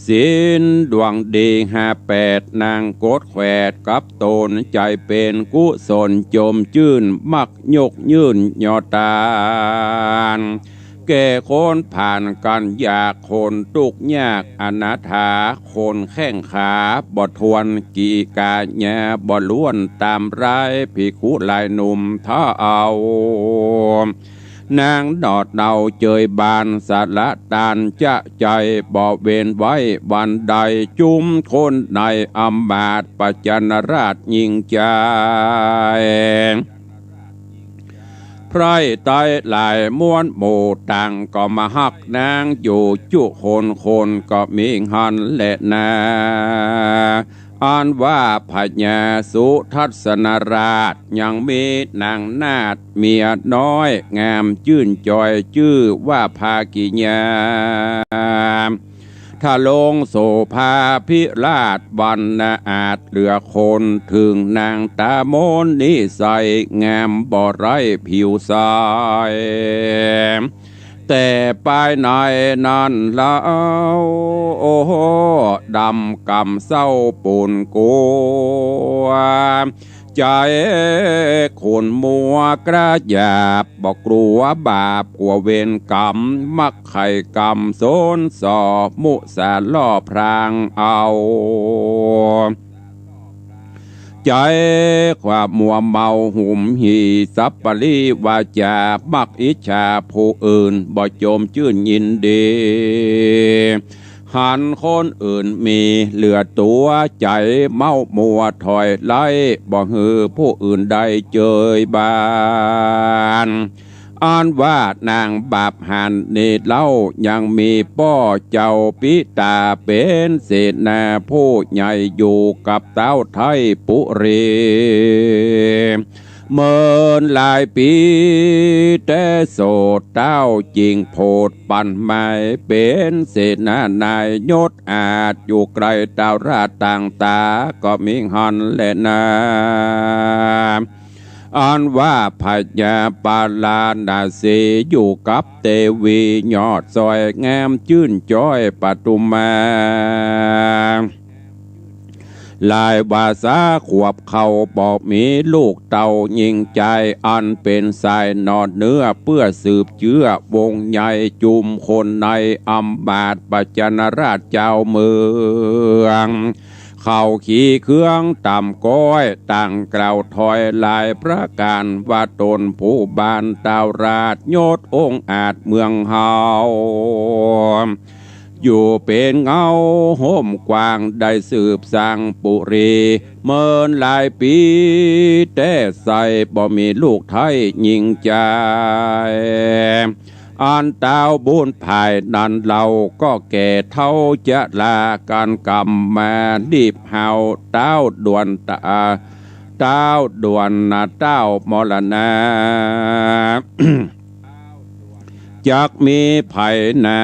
ศีลดวงดีห้าแปด นางกดแขวดกับต๋น ใจ๋เป๋นกุศลจมจื้น มักยกยื่นยอตาน แก่คนผ่านกั๋นยาก คนตุ๊กข์ยากอนาถา คนแข้งขาบ่ถ้วน กิริยาบ่ล้วน ต๋ามรายภิกขุหลายหนุ่มเฒ่า นางหนอดเนาเจยบาน สละตานจะใจ๋ บ่เว้นไว้วันใด จุมคนในอำมาตย์ประชาราษฎร์ยิ่งใจ๋ ไพร่ไตร้หลายมวลหมู่ ต่างก็มาฮักนางอยู่จุคน คนก็มีหั้นแลนา อันว่าพญาสุทัศนราช ยังมีนางนาถเมียน้อย งามจื้นจอย จื้อว่าภากิยา ทรงโสภาภิราช วรรณอาจเหลือคน เถิงนางต๋ามนนิสัย งามบ่ไร้ผิวใส แต่ปายในนั้นเล่า ดำกำเศร้าปูนกั๋ว ใจ๋ขุ่นมัวกระหยาบ บ่กลัวบาปกลัวเวรก๋รรม มักใค่กำสนส่อ มุสาล่อพรางเอา ใจ๋ความมัวเมาหุมหี่ สัปปะริวาจา มักอิจฉาผู้อื่น บ่จมจื้นยินดี หันคนอื่นมีเหลือตั๋ว ใจ๋เมามัวถอยไล่ บ่หื้อผู้อื่นได้เจยบาน อันว่านางบาปหันนี้เล่า ยังมีป้อเจ้าปิตา เป๋นเสนาผู้ใหญ่ อยู่กับต้าวไทยปุรี เมินหลายปี๋ แต่โสด ต้าวจึงโผดปันหมาย เป๋นเสนานายยศอาจ อยู่ใก้ต้าวราชต่างต๋า ก็มีหั้นแลนา อันว่าพญาปาราณสี อยู่กับเตวียอดสวย งามจื้นจอยปทุมมา หลายวาสาขวบเข้า บ่มีลูกเต้ายิ่งใจ๋ อันเป๋นสายหนอดเนื้อ เปื้อสืบเจื้อวงใหญ่ จุมคนในอำมาตย์ประชาราษฎร์เจ้าเมือง เขาขี่เคืองต่ำก๊อย ต่างกล่าวถอยหลายประก๋าน ว่าต๋นผู้บานต้าวราช ยศองอาจเมืองเฮา อยู่เป๋นเงาฮ่มกว้าง ได้สืบสร้างปุรี เมินหลายปี๋ แต่ใส่บ่มีลูกไท้ยิ่งใจ๋ อันต้าวบุญภายนั้นเล่า ก็แก่เฒ่าจะลา ก๋านกำมารีบเฮา ต้าวด่วนตา ต้าวด่วนนะ ต้าวมรณา จักมีไผหนา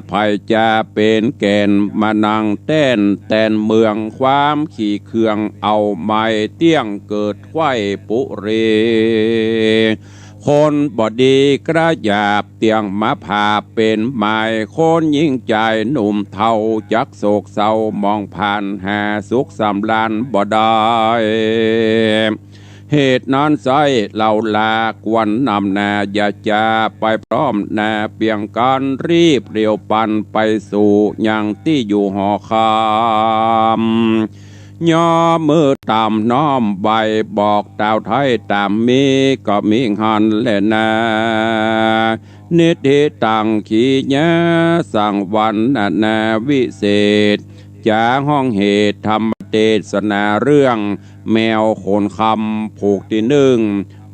ไผจะเป๋นแก่น มานั่งแต้นแตนเมือง ความขี่เคืองเอาไม้เตี้ยง เกิดไขว้ปุรี คนบ่ดีกระหยาบ เตี้ยงมาผาบเป๋นหมาย คนยิ่งใจ๋หนุ่มเฒ่า จักโศกเศร้าหมองผ่าน หาสุขสำราญบ่ได้ เหตุนั้นไส้เล่าลาควรนำหน้า อย่าจะไปพร้อมหน้าเปียงกั๋น รีบเร็วปันไปสู่ยังตี้อยู่หอคำ ย่อมือต๋ามน้อมไหว้ บอกต้าวไท้ต๋ามมี ก็มีหั้นแลนา นิทธิตัง ขีญา สังวรรณนาวิเศษ จ๋าฮ้องเหตุธรรมเตสนา เรื่องแมวขนคำ ผูกตี้นึ่ง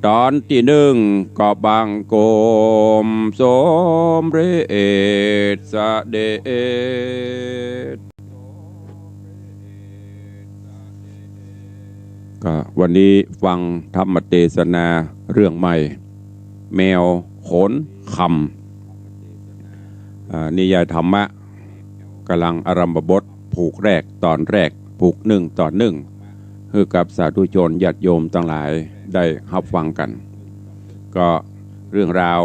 ต๋อนตี้นึ่ง ก็บังคมสมเร็จเสด็จ ก็วันนี้ฟังธรรมเตสนาเรื่องใหม่ แมวขนคำ อ่า นิยายธรรมะ ก๋ำลังอารัมภบท ผูกแรก ต๋อนแรก ผูกนึ่ง ต๋อนนึ่ง หื้อกับสาธุชนญาติโยมตังหลายได้ฮับฟังกั๋น ก็เรื่องราว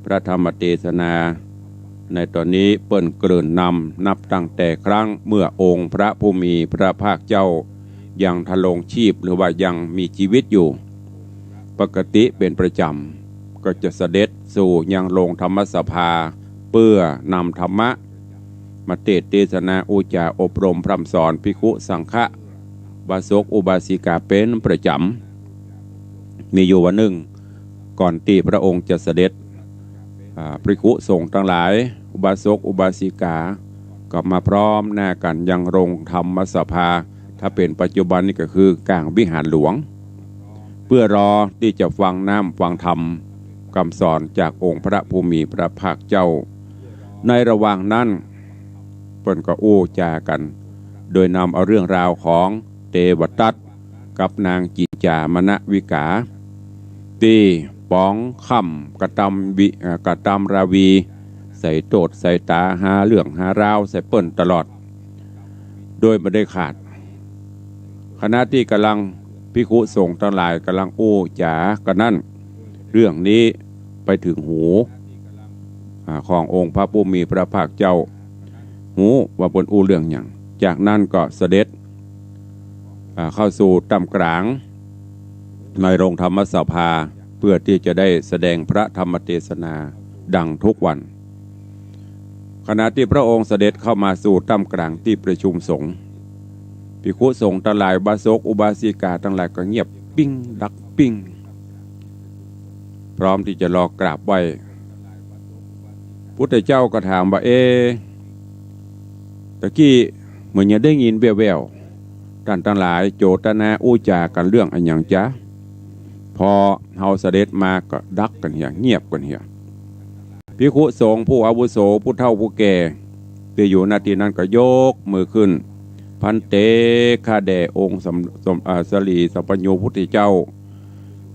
พระธรรมเตสนา ในต๋อนนี้เปิ้นเกริ่นนำนับตั้งแต่ครั้งเมื่อองค์พระผู้มีพระภาคเจ้ายังดำรงชีพหรือว่ายังมีจีวิตอยู่ ปกติเป๋นประจ๋ำก็จะเสด็จสู่ยังโฮงธรรมสภา เปื้อนำธรรมะมาเตสน์เตสนาอู้จ๋าอบรมพร่ำสอนภิกขุสังฆะ อุบาสกอุบาสิกาเป๋นประจ๋ำ มีอยู่วันนึ่ง ก่อนตี้พระองค์จะเสด็จ อ่า ภิกขุสงฆ์ตังหลาย อุบาสกอุบาสิกา ก็มาพร้อมหน้ากั๋นยังโฮงธรรมสภา ถ้าเป๋นปัจจุบันนี้ก็คือก๋างวิหารหลวง เปื้อรอตี้จะฟังน้ำฟังธรรมกำสอนจากองค์พระผู้มีพระภาคเจ้า ในระหว่างนั้น เปิ้นก็อู้จ๋ากั๋น โดยนำเอาเรื่องราวของเตวทัต กับนางจินจามนวิกา ตี้ป๋องค่ำกระตำวิ เอ่อ กระตำราวี ใส่โต้ษใส่ต๋า หาเรื่องหาราวใส่เปิ้นตลอด โดยบ่ได้ขาด ขณะตี้ก่ำลังภิกขุสงฆ์ตังหลายก่ำลังอู้จ๋ากั๋นนั้น เรื่องนี้ไปเถิงหู อ่า ขององค์พระผู้มีพระภาคเจ้า ฮู้ว่าเปิ้นอู้เรื่องหยัง จากนั้นก็เสด็จ อ่า เข้าสู่ต้ามก๋างในโฮงธรรมสภา เปื้อตี้จะได้แสดงพระธรรมเตสนาดังทุกวัน ขณะตี้พระองค์เสด็จเข้ามาสู่ต้ามก๋างตี้ประชุมสงฆ์ ภิกขุสงฆ์ตังหลาย อุบาสกอุบาสิกาตังหลายก็เงียบปิ้ง ดักปิ้ง พร้อมตี้จะรอกราบไหว้ พุทธเจ้าก็ถามว่า เอ๊ะ ตะกี้เหมือนยังได้ยินแว่วๆ ต้านตังหลายโจตนาอู้จ๋ากั๋นเรื่องอะหยังจ๊ะ พอเฮาเสด็จมาก็ดักกั๋นเหีย เงียบกั๋นเหีย ภิกขุสงฆ์ผู้อาวุโส ผู้เฒ่าผู้แก่ ตี้อยู่ ณ ตี้นั้นก็ยกมือขึ้น ภันเต ข้าแด่องค์สม สม อ่า สรีสัพพัญญูพุทธเจ้า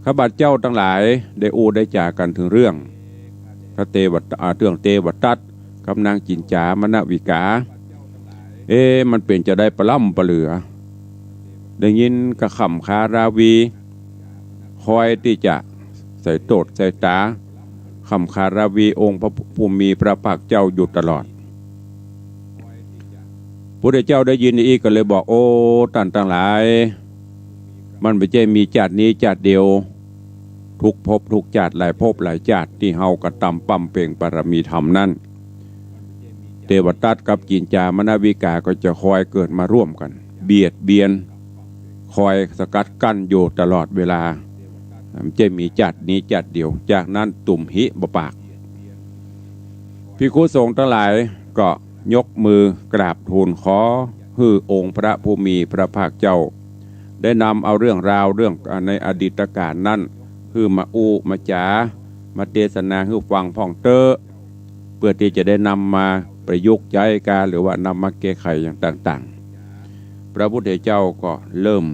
ข้าพเจ้าตังหลายได้อู้ได้จ๋ากั๋นเถิงเรื่องพระเตวทัต อ่า เรื่องเตวทัตกับนางจินจามนวิกา เอ๊ะ มันเป๋นจาใดปะล้ำปะเหลือ ได้ยินกระค่ำคาราวี คอยตี้จะใส่โต้ษใส่ต๋า ค่ำคาราวีองค์พระผู้มีพระภาคเจ้าอยู่ตลอด พุทธเจ้าได้ยินอี้ก็เลยบอก โอ้ ต้านตังหลาย มันบ่ใจ้มีจาตินี้จาติเดียว ทุกภพทุกจาติ หลายภพหลายจาติตี้เฮากระตำบำเพ็ญบารมีธรรมนั้น เตวทัตกับจินจามนวิกาก็จะคอยเกิดมาร่วมกั๋น เบียดเบียน คอยสกัดกั้นอยู่ตลอดเวลา บ่ใจ้มีจาตินี้จาติเดียว จากนั้นตุมหิบ่ปาก ภิกขุสงฆ์ตังหลายก็ยกมือกราบทูลขอหื้อองค์พระผู้มีพระภาคเจ้า ได้นำเอาเรื่องราวเรื่อง อ่า ในอดีตกาลนั้น หื้อมาอู้มาจ๋า มาเตสนาหื้อฟังพ่องเต๊อะ เปื้อตี้จะได้นำมาประยุกต์ใจ๊กา หรือว่านำมาแก้ไขอย่างต่างๆ พระพุทธเจ้าก็เริ่ม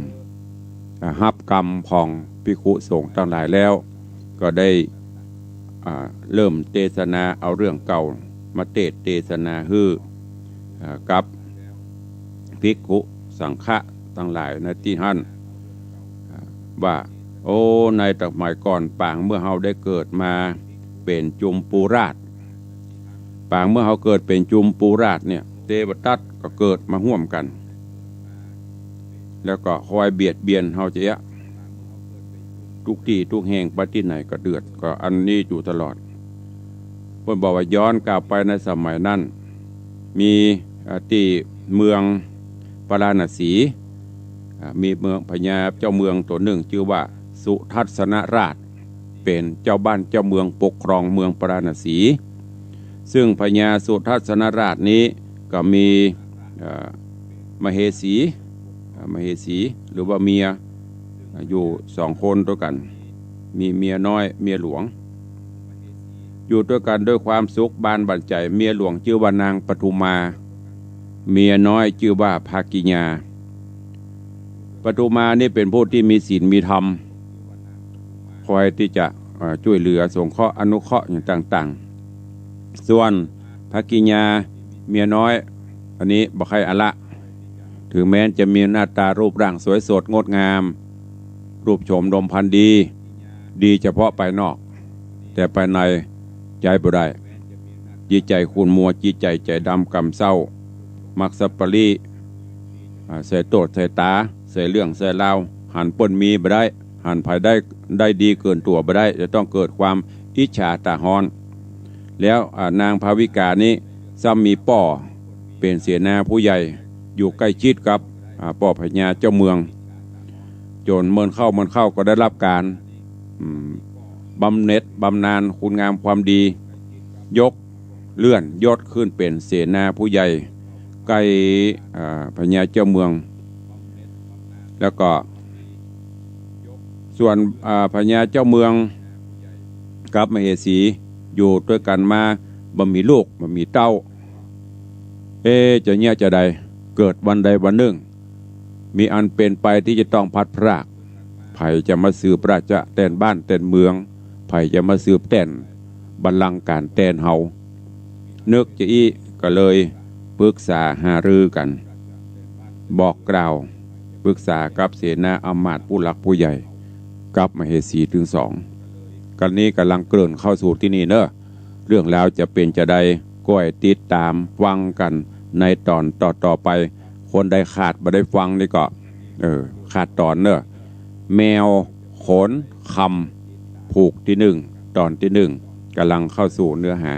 อ่า ฮับกำของภิกขุสงฆ์ตังหลายแล้ว ก็ได้ อ่า เริ่มเตสนาเอาเรื่องเก่ามาเตสน์เตสนาหื้อ อ่า กับภิกขุสังฆะตังหลายในตี้หั้น อ่า ว่า โอ้ ในสมัยก่อนปางเมื่อเฮาได้เกิดมาเป๋นจุมปูราช ปางเมื่อเฮาเกิดเป๋นจุมปูราชเนี่ย เตวทัตก็เกิดมาฮ่วมกั๋น แล้วก็คอยเบียดเบียนเฮาเจ๊ยะ กู้ตี้กู้แห่ง ไปตี้ไหนก็เดือด ก็อันนี้อยู่ตลอด เปิ้นบอกว่าย้อนกลับไปในสมัยนั้น มี อ่า ตี้เมืองปาราณสี อ่า มีเมืองพญาเจ้าเมืองตั๋วนึ่งจื้อว่าสุทัศนราช เป๋นเจ้าบ้านเจ้าเมืองปกครองเมืองปาราณสี ซึ่งพญาสุทัศนราชนี้ก็มี เอ่อ มเหสี อ่า มเหสี หรือว่าเมีย อ่า อยู่สองคนตวยกั๋น มีเมียน้อยเมียหลวง อยู่ตวยกั๋นด้วยความสุขบานบั่นใจ๋ เมียหลวงจื้อว่านางปทุมา เมียน้อยจื้อว่าภากิญญา ปทุมานี่เป๋นผู้ตี้มีศีลมีธรรม คอยตี้จะ เอ่อ จ้วยเหลือสงเคราะห์อนุเคราะห์อย่างต่างๆ ส่วนภากิญญาเมียน้อย อันนี้บ่ใค่อะละ เถิงแม้นจะมีหน้าตารูปร่างสวยสดงดงาม รูปโฉมดมพรรณดี ดีเฉพาะภายนอก แต่ภายในใจ๊บ่ได้ จิตใจ๋ขุ่นมัว จิตใจ๋ใจ๋ดำกำเศร้า มักสัปปะริ อ่า ใส่โต้ษใส่ต๋า ใส่เรื่องใส่ราว หันเปิ้นมีบ่ได้ หันใผได้ ได้ดีเกินตั๋วบ่ได้ จะต้องเกิดความอิจฉาต๋าฮ้อน แล้ว อ่า นางภาวิกานี้ซ้ำมีป้อเป๋นเสนาผู้ใหญ่ อยู่ใก้ชิดกับ อ่า ป้อพญาเจ้าเมือง จ๋นเมินเข้าเมินเข้าก็ได้ฮับก๋าน อืม บำเหน็จบำนาญคุณงามความดี ยกเลื่อนยศขึ้นเป๋นเสนาผู้ใหญ่ใก้ อ่า พญาเจ้าเมือง แล้วก็ ส่วน อ่า พญาเจ้าเมืองกับมเหสีอยู่ตวยกั๋นมา บ่มีลูก บ่มีเต้า เอ๊ะ จะเยียะจาใด เกิดวันใดวันนึ่ง มีอันเป๋นไปตี้จะต้องพลัดพราก ใผจะมาสืบราชแตนบ้านแตนเมือง ใผจะมาสืบแตนบัลลังก์ก๋านแตนเฮา นึกจาอี้ก็เลยปึกษาหารือกั๋น บอกกล่าวปึกษากับเสนาอำมาตย์ผู้หลักผู้ใหญ่ กับมเหสีตึงสอง กั๋นนี้ก่ำลังเกริ่นเข้าสู่ตี้นี่เนาะ เรื่องราวจะเป๋นจาใด ก้อยติดต๋ามฟังกั๋นในต๋อนต่อๆ ไป คนใดขาดบ่ได้ฟังนี่ก็ เออ ขาดต๋อนเนาะ แมวขนคำ ผูกตี้นึ่ง ต๋อนตี้นึ่ง ก่ำลังเข้าสู่เนื้อหา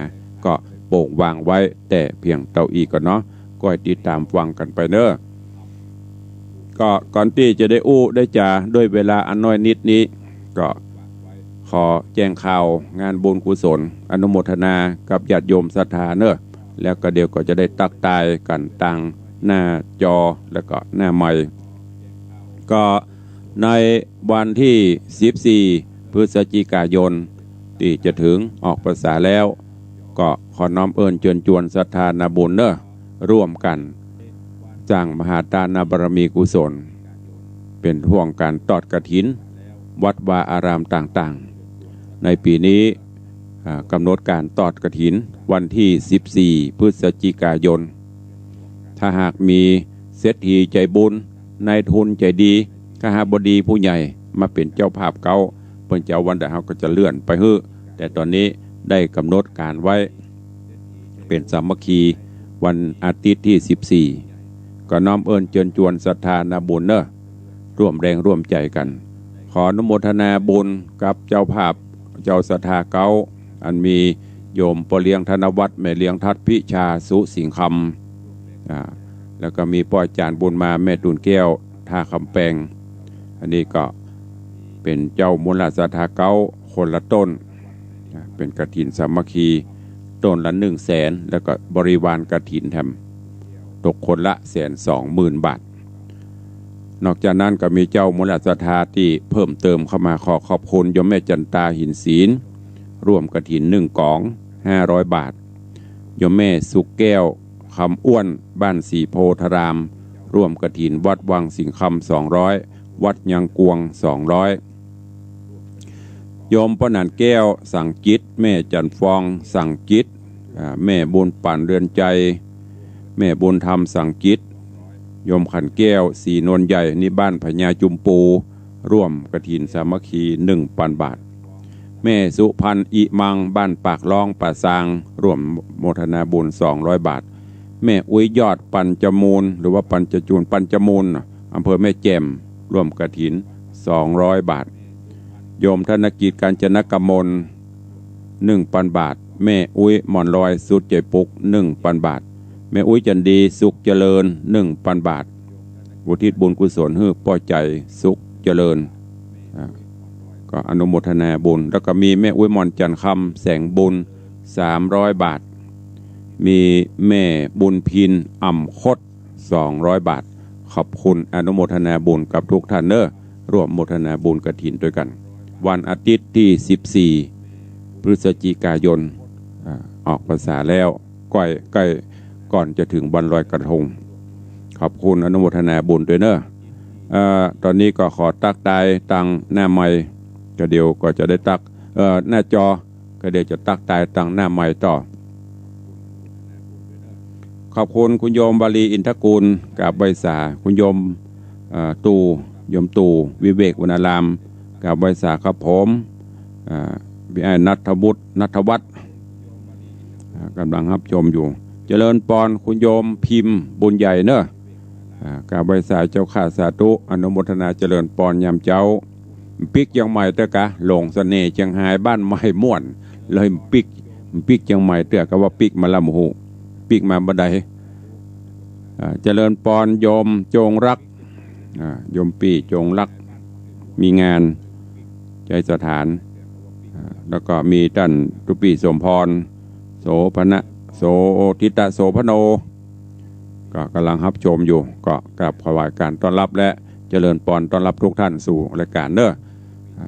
ก็โป่งวางไว้แต่เพียงเต้าอี้ก่อนเนาะ ก้อยติดต๋ามฟังกั๋นไปเนาะ ก็ก่อนตี้จะได้อู้ได้จ๋าด้วยเวลาอันน้อยนิดนี้ ก็ขอแจ้งข่าวงานบุญกุศล อนุโมทนากับญาติโยมศรัทธาเนาะ แล้วก็เดี๋ยวก็จะได้ตั๊กตายกั๋นตางหน้าจอแล้วก็หน้าไมค์ ก็ในวันตี้สิบสี่ พฤศจิกายนตี้จะเถิงออกพรรษาแล้ว ก็ขอน้อมเอิ้นเจิญจวนศรัทธานาบุญเนาะ ร่วมกั๋นสร้างมหาตานบารมีกุศล เป๋นฮ่วงก๋านตอดกฐิน วัดวาอารามต่างๆ ในปี๋นี้ อ่า ก๋ำหนดก๋านตอดกฐินวันตี้สิบสี่ พฤศจิกายน ถ้าหากมีเศรษฐีใจ๋บุญ นายทุนใจ๋ดี คหบดีผู้ใหญ่มาเป๋นเจ้าภาพเก๊า เปิ้นจะเอาวันใดเฮาก็จะเลื่อนไปหื้อ แต่ต๋อนนี้ได้ก๋ำหนดก๋านไว้ เป๋นสามัคคีวันอาทิตย์ตี้สิบสี่ ก็น้อมเอิ้นเจิญจวนศรัทธานาบุญเนาะ ร่วมแรงร่วมใจ๋กั๋น ขออนุโมทนาบุญกับเจ้าภาพ เจ้าศรัทธาเก๊า อันมีโยมป้อเลี้ยงธนวัฒน์ แม่เลี้ยงทัดพิชา สุสิงห์คำ อ่า แล้วก็มีป้ออาจ๋ารย์บุญมา แม่ตูนแก้ว ท่าคำแปง อันนี้ก็เป๋นเจ้ามูลศรัทธาเก๊า คนละต้น อ่า เป๋นกฐินสามัคคี ต้นละหนึ่งแสน แล้วก็บริวารกฐินแถม ตกคนละแสนสองหมื่นบาท นอกจากนั้นก็มีเจ้ามูลศรัทธาตี้เพิ่มเติมเข้ามา ขอขอบคุณโยมแม่จันตา หินศิลป์ ร่วมกฐินหนึ่งก๋อง ห้าร้อยบาท โยมแม่สุขแก้ว คำอ้วน บ้านศรีโพธาราม ร่วมกฐินวัดวังสิงห์คำ สองร้อย วัดยังกวง สองร้อย โยมป้อหนานแก้ว สังกิต แม่จันฟอง สังกิต อ่า แม่บุญปั๋น เรือนใจ๋ แม่บุญธรรม สังกิต โยมขันแก้ว ศรีนวลใหญ่ นี่บ้านพญาจุมปู ร่วมกฐินสามัคคี หนึ่งปันบาท แม่สุพรรณ อิมัง บ้านปากล่อง ป่าซาง ร่วมโมทนาบุญ สองร้อยบาท แม่อุ๊ย ยอดปัญจมูล หรือว่าปัญจจูล ปัญจมูล อำเภอแม่แจ่ม ร่วมกฐิน สองร้อยบาท โยมธนกิจ กาญจนกมล หนึ่งปันบาท แม่อุ๊ย หม่อนลอย สุดใจ๋ปุก หนึ่งปันบาท แม่อุ๊ย จันดี สุขเจริญ หนึ่งปันบาท อุทิศบุญกุศลหื้อป้อใจ๋ สุขเจริญ อ่า ก็อนุโมทนาบุญ แล้วก็มีแม่อุ๊ย หม่อนจันทร์คำ แสงบุญ สามร้อยบาท มีแม่บุญพิน อ่ำคด สองร้อยบาท ขอบคุณอนุโมทนาบุญกับทุกท่านเน้อ ร่วมโมทนาบุญกฐินตวยกั๋น วันอาทิตย์ตี้สิบสี่ พฤศจิกายน อ่า ออกพรรษาแล้ว ก้อย ใก้ก่อนจะเถิงวันลอยกระทง ขอบคุณอนุโมทนาบุญตวยเน้อ เอ่อ ต๋อนนี้ก็ขอตั๊กตายตางหน้าไมค์ ก็เดี๋ยวก็จะได้ตั๊ก เอ่อ หน้าจอ ก็เดี๋ยวจะตั๊กตายตางหน้าไมค์ต่อ ขอบคุณคุณโยมวาลี อินทกูล กราบไหว้สา คุณโยม เอ่อ ตู่ โยมตู่ วิเวกวรรณาราม กราบไหว้สาครับผม เอ่อ พี่อ้ายณัฐวุฒิ ณัฐวัฒน์ ก๋ำลังฮับชมอยู่ เจริญปอนคุณโยมพิมพ์บุญใหญ่เนอะ อ่า กราบไหว้สาเจ้าข้า สาธุ อนุโมทนาเจริญปอนยามเจ๊า ปิ๊กเจียงใหม่เตื้อกะ หลงเสน่ห์เจียงฮาย บ้านใหม่ม่วน เลยปิ๊ก ปิ๊กเจียงใหม่เตื้อกะ ว่าปิ๊กมาลำหู ปิ๊กมาบ่ได้ อ่า เจริญปอนโยมจงรัก อ่า โยมปี้จงรัก มีงานไชยสถาน อ่า แล้วก็มีต้านตุ๊ปี้สมพร โสภณะ โส ธิตะโสภโณ ก็ก๋ำลังฮับชมอยู่ ก็กราบถวายการต้อนรับและเจริญปอนต้อนรับทุกท่านสู่รายการเนอะ อ่า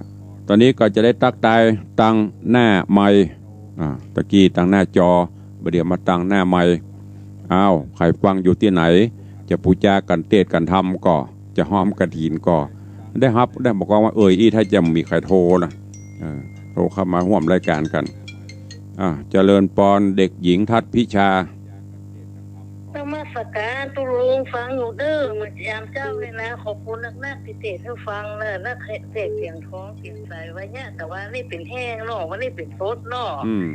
ต๋อนนี้ก็จะได้ตั๊กตายตางหน้าไมค์ อ่า ตะกี้ตางหน้าจอ บ่าเดี่ยวมาตางหน้าไมค์ อ้าว ใผฟังอยู่ตี้ไหน จะปู๋จากั๋นเตศน์กั๋นธรรมก่อ จะฮอมกฐินก่อ ได้ฮับ ได้บอกว่า เอ่ย อี้ ถ้าจะมีใผโทรนะ เออ โทรเข้ามาฮ่วมรายการกั๋น อ่า เจริญปอนเด็กหญิงทัศน์พิชา นมัสการตุ๊ลุง ฟังอยู่เด้อ เมื่อยามเจ๊านี่นะ ขอบคุณนักๆ ตี้เตศน์หื้อฟังนะ นักเตศน์เสียงทอง เสียงใส ว่าเนี้ย แต่ว่านี่เป๋นแห้งเนาะ วันนี้เป๋นสดเนาะ อืม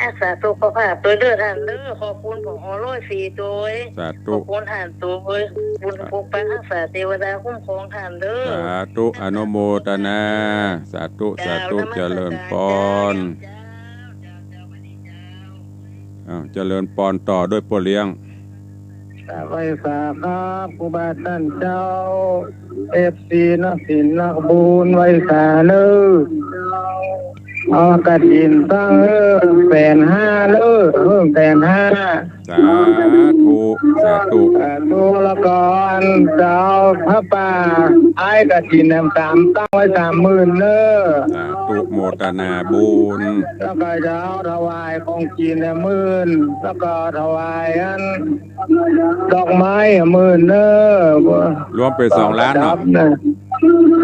อา สาธุ ขอฝากตวยเด้อต้านเด้อ ขอบคุณผอ.ร้อยสี่ตวย สาธุ ขอบคุณต้านตวย บุญปกปักฮักษา เตวดาคุ้มครองต้านเด้อ สาธุ อนุโมทนา สาธุ สาธุ เจ้า นมัสการ เจริญปอน เจ้า เจ้า เจ้า สวัสดีเจ้า อ้าว เจริญปอนต่อด้วยป้อเลี้ยง ไหว้สาครับ ครูบาต้านเจ้า เอฟซี นักศีลนักบุญ ไหว้สาเน่อ เอากฐินตั้งเน่อ แสนห้าเน่อ เพิ่มแสนห้า สาธุ สาธุ สาธุ แล้วก็อันจะเอาผ้าป่าอ้ายกฐินแหมสามตั้งไว้สามหมื่นเน่อ สาธุ โมทนาบุญ แล้วก็จะเอาถวายของกิ๋นแหมหมื่น แล้วก็ถวายอัน ดอกไม้หมื่นเน่อ รวมเป๋นสองล้านเนาะ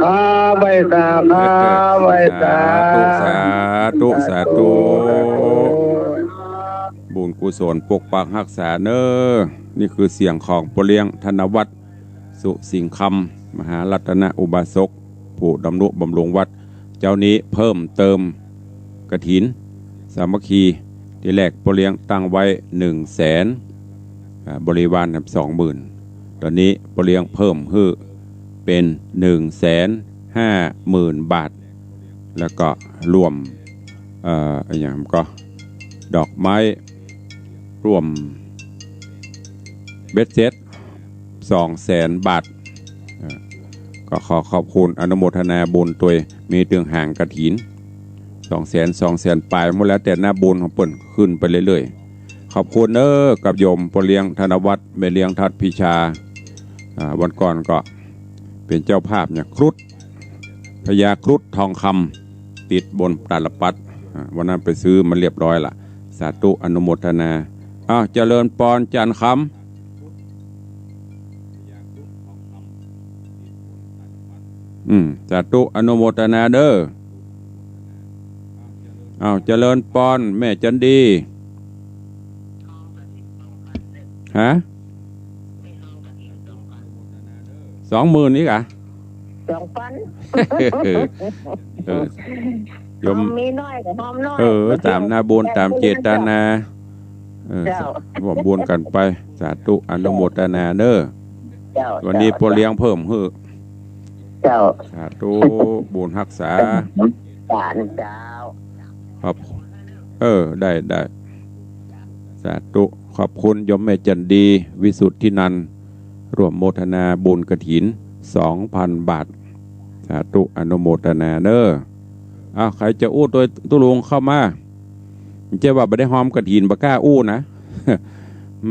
ครับ ไหว้สาครับ ไหว้สา สาธุ สาธุ สาธุ บุญกุศลปกปักฮักษาเน่อ นี่คือเสียงของป้อเลี้ยงธนวัฒน์ สุสิงห์คำ มหารัตนอุบาสก ผู้ดำนุบำรุงวัด เจ้านี้เพิ่มเติมกฐินสามัคคี ตี้แรกป้อเลี้ยงตั้งไว้หนึ่งแสน อ่า บริวารสองหมื่น ต๋อนนี้ป้อเลี้ยงเพิ่มหื้อเป๋นหนึ่งแสนห้าหมื่นบาท แล้วก็รวม เอ่อ อะหยังก่อ ดอกไม้ รวมเบ็ดเสร็จ สองแสนบาท เอ่อ ก็ขอขอบคุณอนุโมทนาบุญตวย มีตึงหางกฐิน สองแสน สองแสนป๋าย หมดแล้วแต่หน้าบุญของเปิ้นขึ้นไปเรื่อยๆ ขอบคุณเน่อ กับโยมป้อเลี้ยงธนวัฒน์ แม่เลี้ยงทัศน์พิชา อ่า วันก่อนก็เป๋นเจ้าภาพเนี่ย ครุฑ พญาครุฑทองคำ ติดบนตาลปัตร อ่า วันนั้นไปซื้อมาเรียบร้อยละ สาธุ อนุโมทนา อ้าว เจริญปอนจันทร์คำ อืม สาธุ อนุโมทนาเน่อ อ้าว เจริญปอนแม่จันดี ฮะ สองหมื่นนี่กะ สองปัน เออ เออ โยม หอมมีน้อยก็หอมน้อย เออ ต๋ามหน้าบุญ ต๋ามเจตนา เออ เจ้า ร่วมบุญกั๋นไป สาธุ อนุโมทนาเน่อ เจ้า วันนี้ เจ้า ป้อเลี้ยงเพิ่มหื้อ เจ้า สาธุ บุญฮักษา สาธุ เจ้า ครับ เออ ได้ ได้ สาธุ ขอบคุณโยมแม่จันดี วิสุทธินันท์ ร่วมโมทนาบุญกฐิน สองพันบาท สาธุ อนุโมทนาเน่อ อ้าว ใผจะอู้ตวยตุ๊ลุงเข้ามา บ่ใจ้ว่าบ่ได้ฮอมกฐินบ่กล้าอู้นะ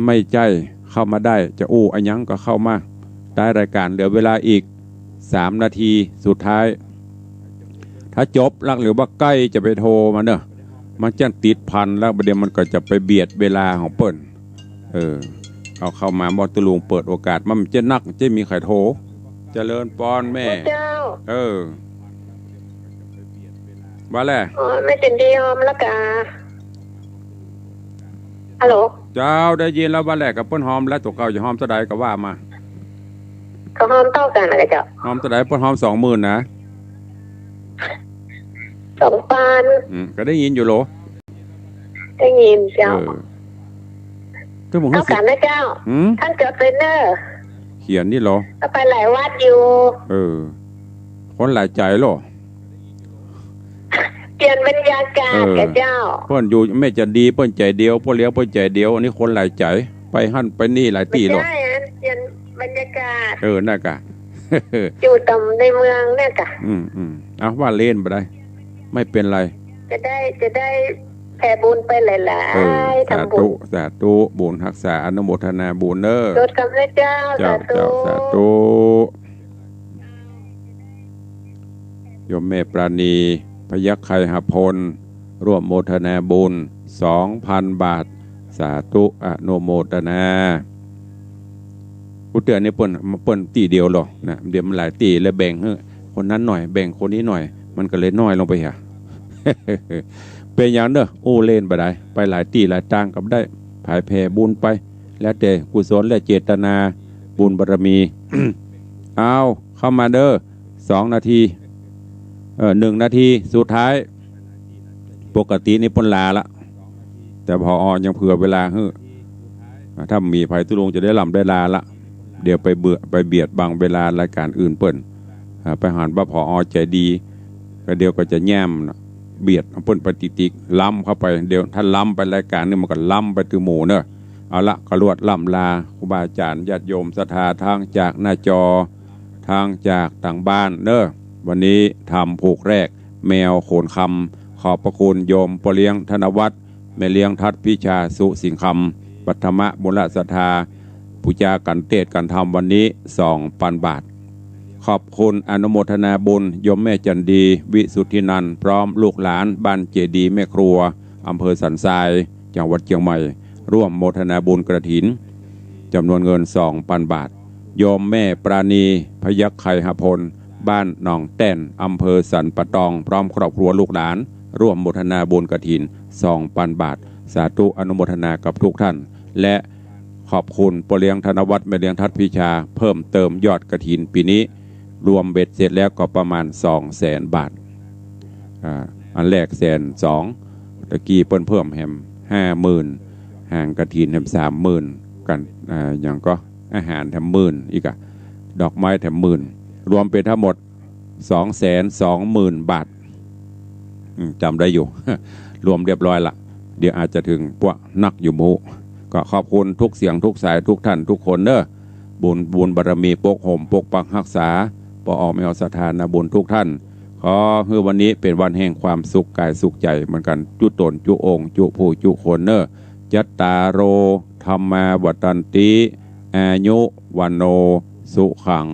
ไม่ใจ้ เข้ามาได้ จะอู้อะหยังก็เข้ามา ท้ายรายการเหลือเวลาอีกสามนาทีสุดท้าย ถ้าจบแล้วหรือว่าใก้จะไปโทรมาเน่อ มันจะติดพันแล้ว บ่าเดี่ยวมันก็จะไปเบียดเวลาของเปิ้น เออ เอาเข้ามาบ่ตุ๊ลุงเปิดโอกาส มันจะนัก จะมีใผโทร เจริญปอนแม่ เจ้า เออ ว่าแหละ อ๋อ แม่จันดีฮอมแล้วกา ฮัลโหล เจ้า ได้ยินแล้ว ว่าแหละ กับเปิ้นฮอมแล้ว ตั๋วเก่าจะฮอมเต้าใดก็ว่ามา ก็ฮอมเต้ากั๋นนะเจ้า ฮอมเต้าใด เปิ้นฮอมสองหมื่นนะ สองปัน อืม ก็ได้ยินอยู่โหล ได้ยินเจ้า เออ เจ้าบ่ฮู้ เอา สิ กันนะเจ้า หืม ท่านจดไว้เน่อ เขียนนี่เหรอ ก็ไปหลายวัดอยู่ เออ คนหลายใจ๋เหรอ เปลี่ยนบรรยากาศ เออ กับเจ้า เปิ้นอยู่แม่จันดีเปิ้นใจ๋เดียว ป้อเลี้ยงเปิ้นใจ๋เดียว อันนี้คนหลายใจ๋ ไปหั้นไปนี่หลายตี้เหรอ บ่ใจ้อัน เปลี่ยนบรรยากาศ เออ นั่นกะ อยู่ต่ำในเมืองเนี่ยกะ อืม อืม เอาว่าเล่นไปได้ ไม่เป็นไร จะได้ จะได้แผ่บุญไปหลายๆ เออ สาธุ ทำบุญ สาธุ บุญฮักษา อนุโมทนาบุญเน่อ จดกำนะเจ้า เจ้า สาธุ เจ้า สาธุ โยมแม่ปราณี พยัคฆ์ไคหพล ร่วมโมทนาบุญ สองพันบาท สาธุ อนุโมทนา กู้เตื้อนี่เปิ้น เปิ้นตี้เดียวเหรอ นะ เดี๋ยวมันหลายตี้ แล้วแบ่งหื้อคนนั้นหน่อย แบ่งคนนี้หน่อย มันก็เลยน้อยลงไปหา เป๋นหยังเน่อ อู้เล่นบ่ได้ ไปหลายตี้หลายตางก็ได้ ผายแผ่บุญไป แล้วแต่กุศลและเจตนา บุญบารมี เอา เข้ามาเน่อ สองนาที เออ หนึ่งนาทีสุดท้าย ปกตินี่เปิ้นลาละ แต่ ผอ ยังเผื่อเวลาหื้อ อ่า ถ้ามีใผตุ๊ลุงจะได้ล่ำได้ลาละ เดี๋ยวไปเบื่อ ไปเบียดบังเวลารายก๋านอื่นเปิ้น อ่า ไปหันว่า ผอ ใจ๋ดี ก็เดี๋ยวก็จะแย้มนะ เบียดเปิ้นไปติกๆ ล้ำเข้าไป เดี๋ยวถ้าล้ำไปรายก๋านนี่มันก็ล้ำไปตึงหมู่เน่อ เอาละ ก็ลวดล่ำลา ครูบาอาจ๋ารย์ ญาติโยมศรัทธา ทั้งจากหน้าจอ ทั้งจากตางบ้านเน่อ วันนี้ทำผูกแรก แมวโขนคำ ขอบพระคุณโยมป้อเลี้ยงธนวัฒน์ แม่เลี้ยงทัดพิชา สุสิงห์คำ ปัทมะมูลศรัทธา ปู๋จากั๋นเตศน์กั๋นธรรมวันนี้ สองปันบาท ขอบคุณอนุโมทนาบุญโยมแม่จันดี วิสุทธินันท์ พร้อมลูกหลานบ้านเจดีย์แม่ครัว อำเภอสันทราย จังหวัดเชียงใหม่ ร่วมโมทนาบุญกฐิน จ๋ำนวนเงิน สองปันบาท โยมแม่ปราณี พยัคฆ์ไคหพล บ้านหนองแต้น อำเภอสันป่าตอง พร้อมครอบครัวลูกหลาน ร่วมโมทนาบุญกฐิน สองปันบาท สาธุอนุโมทนากับทุกท่าน และขอบคุณป้อเลี้ยงธนวัฒน์ แม่เลี้ยงทัดพิชา เพิ่มเติมยอดกฐินปี๋นี้ รวมเบ็ดเสร็จแล้วก็ประมาณ สองแสนบาท อ่า อันแรกแสนสอง ตะกี้เปิ้นเพิ่มแหม ห้าหมื่น หางกฐินแหม สามหมื่น กั๋น อ่า หยังก็ อาหารแถมหมื่น อีกอะ ดอกไม้แถมหมื่น รวมเป๋นทั้งหมด สองแสนสองหมื่นบาท อืม จ๋ำได้อยู่ รวมเรียบร้อยละ เดี๋ยวอาจจะเถิงปวะนักอยู่บ่ฮู้ ก็ขอบคุณทุกเสียงทุกสายทุกท่านทุกคนเน่อ บุญ บุญบารมีปกห่มปกปักฮักษา ป้อออกแม่ออกศรัทธานาบุญทุกท่าน ขอหื้อวันนี้เป๋นวันแห่งความสุขก๋ายสุขใจ๋เหมือนกั๋น จุ๊ต๋น จุ๊องค์ จุ๊ผู้ จุ๊คนเน่อ จัตตาโร ธัมมา วัฑฒันติ อายุ วัณโณ สุขัง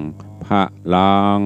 พะลัง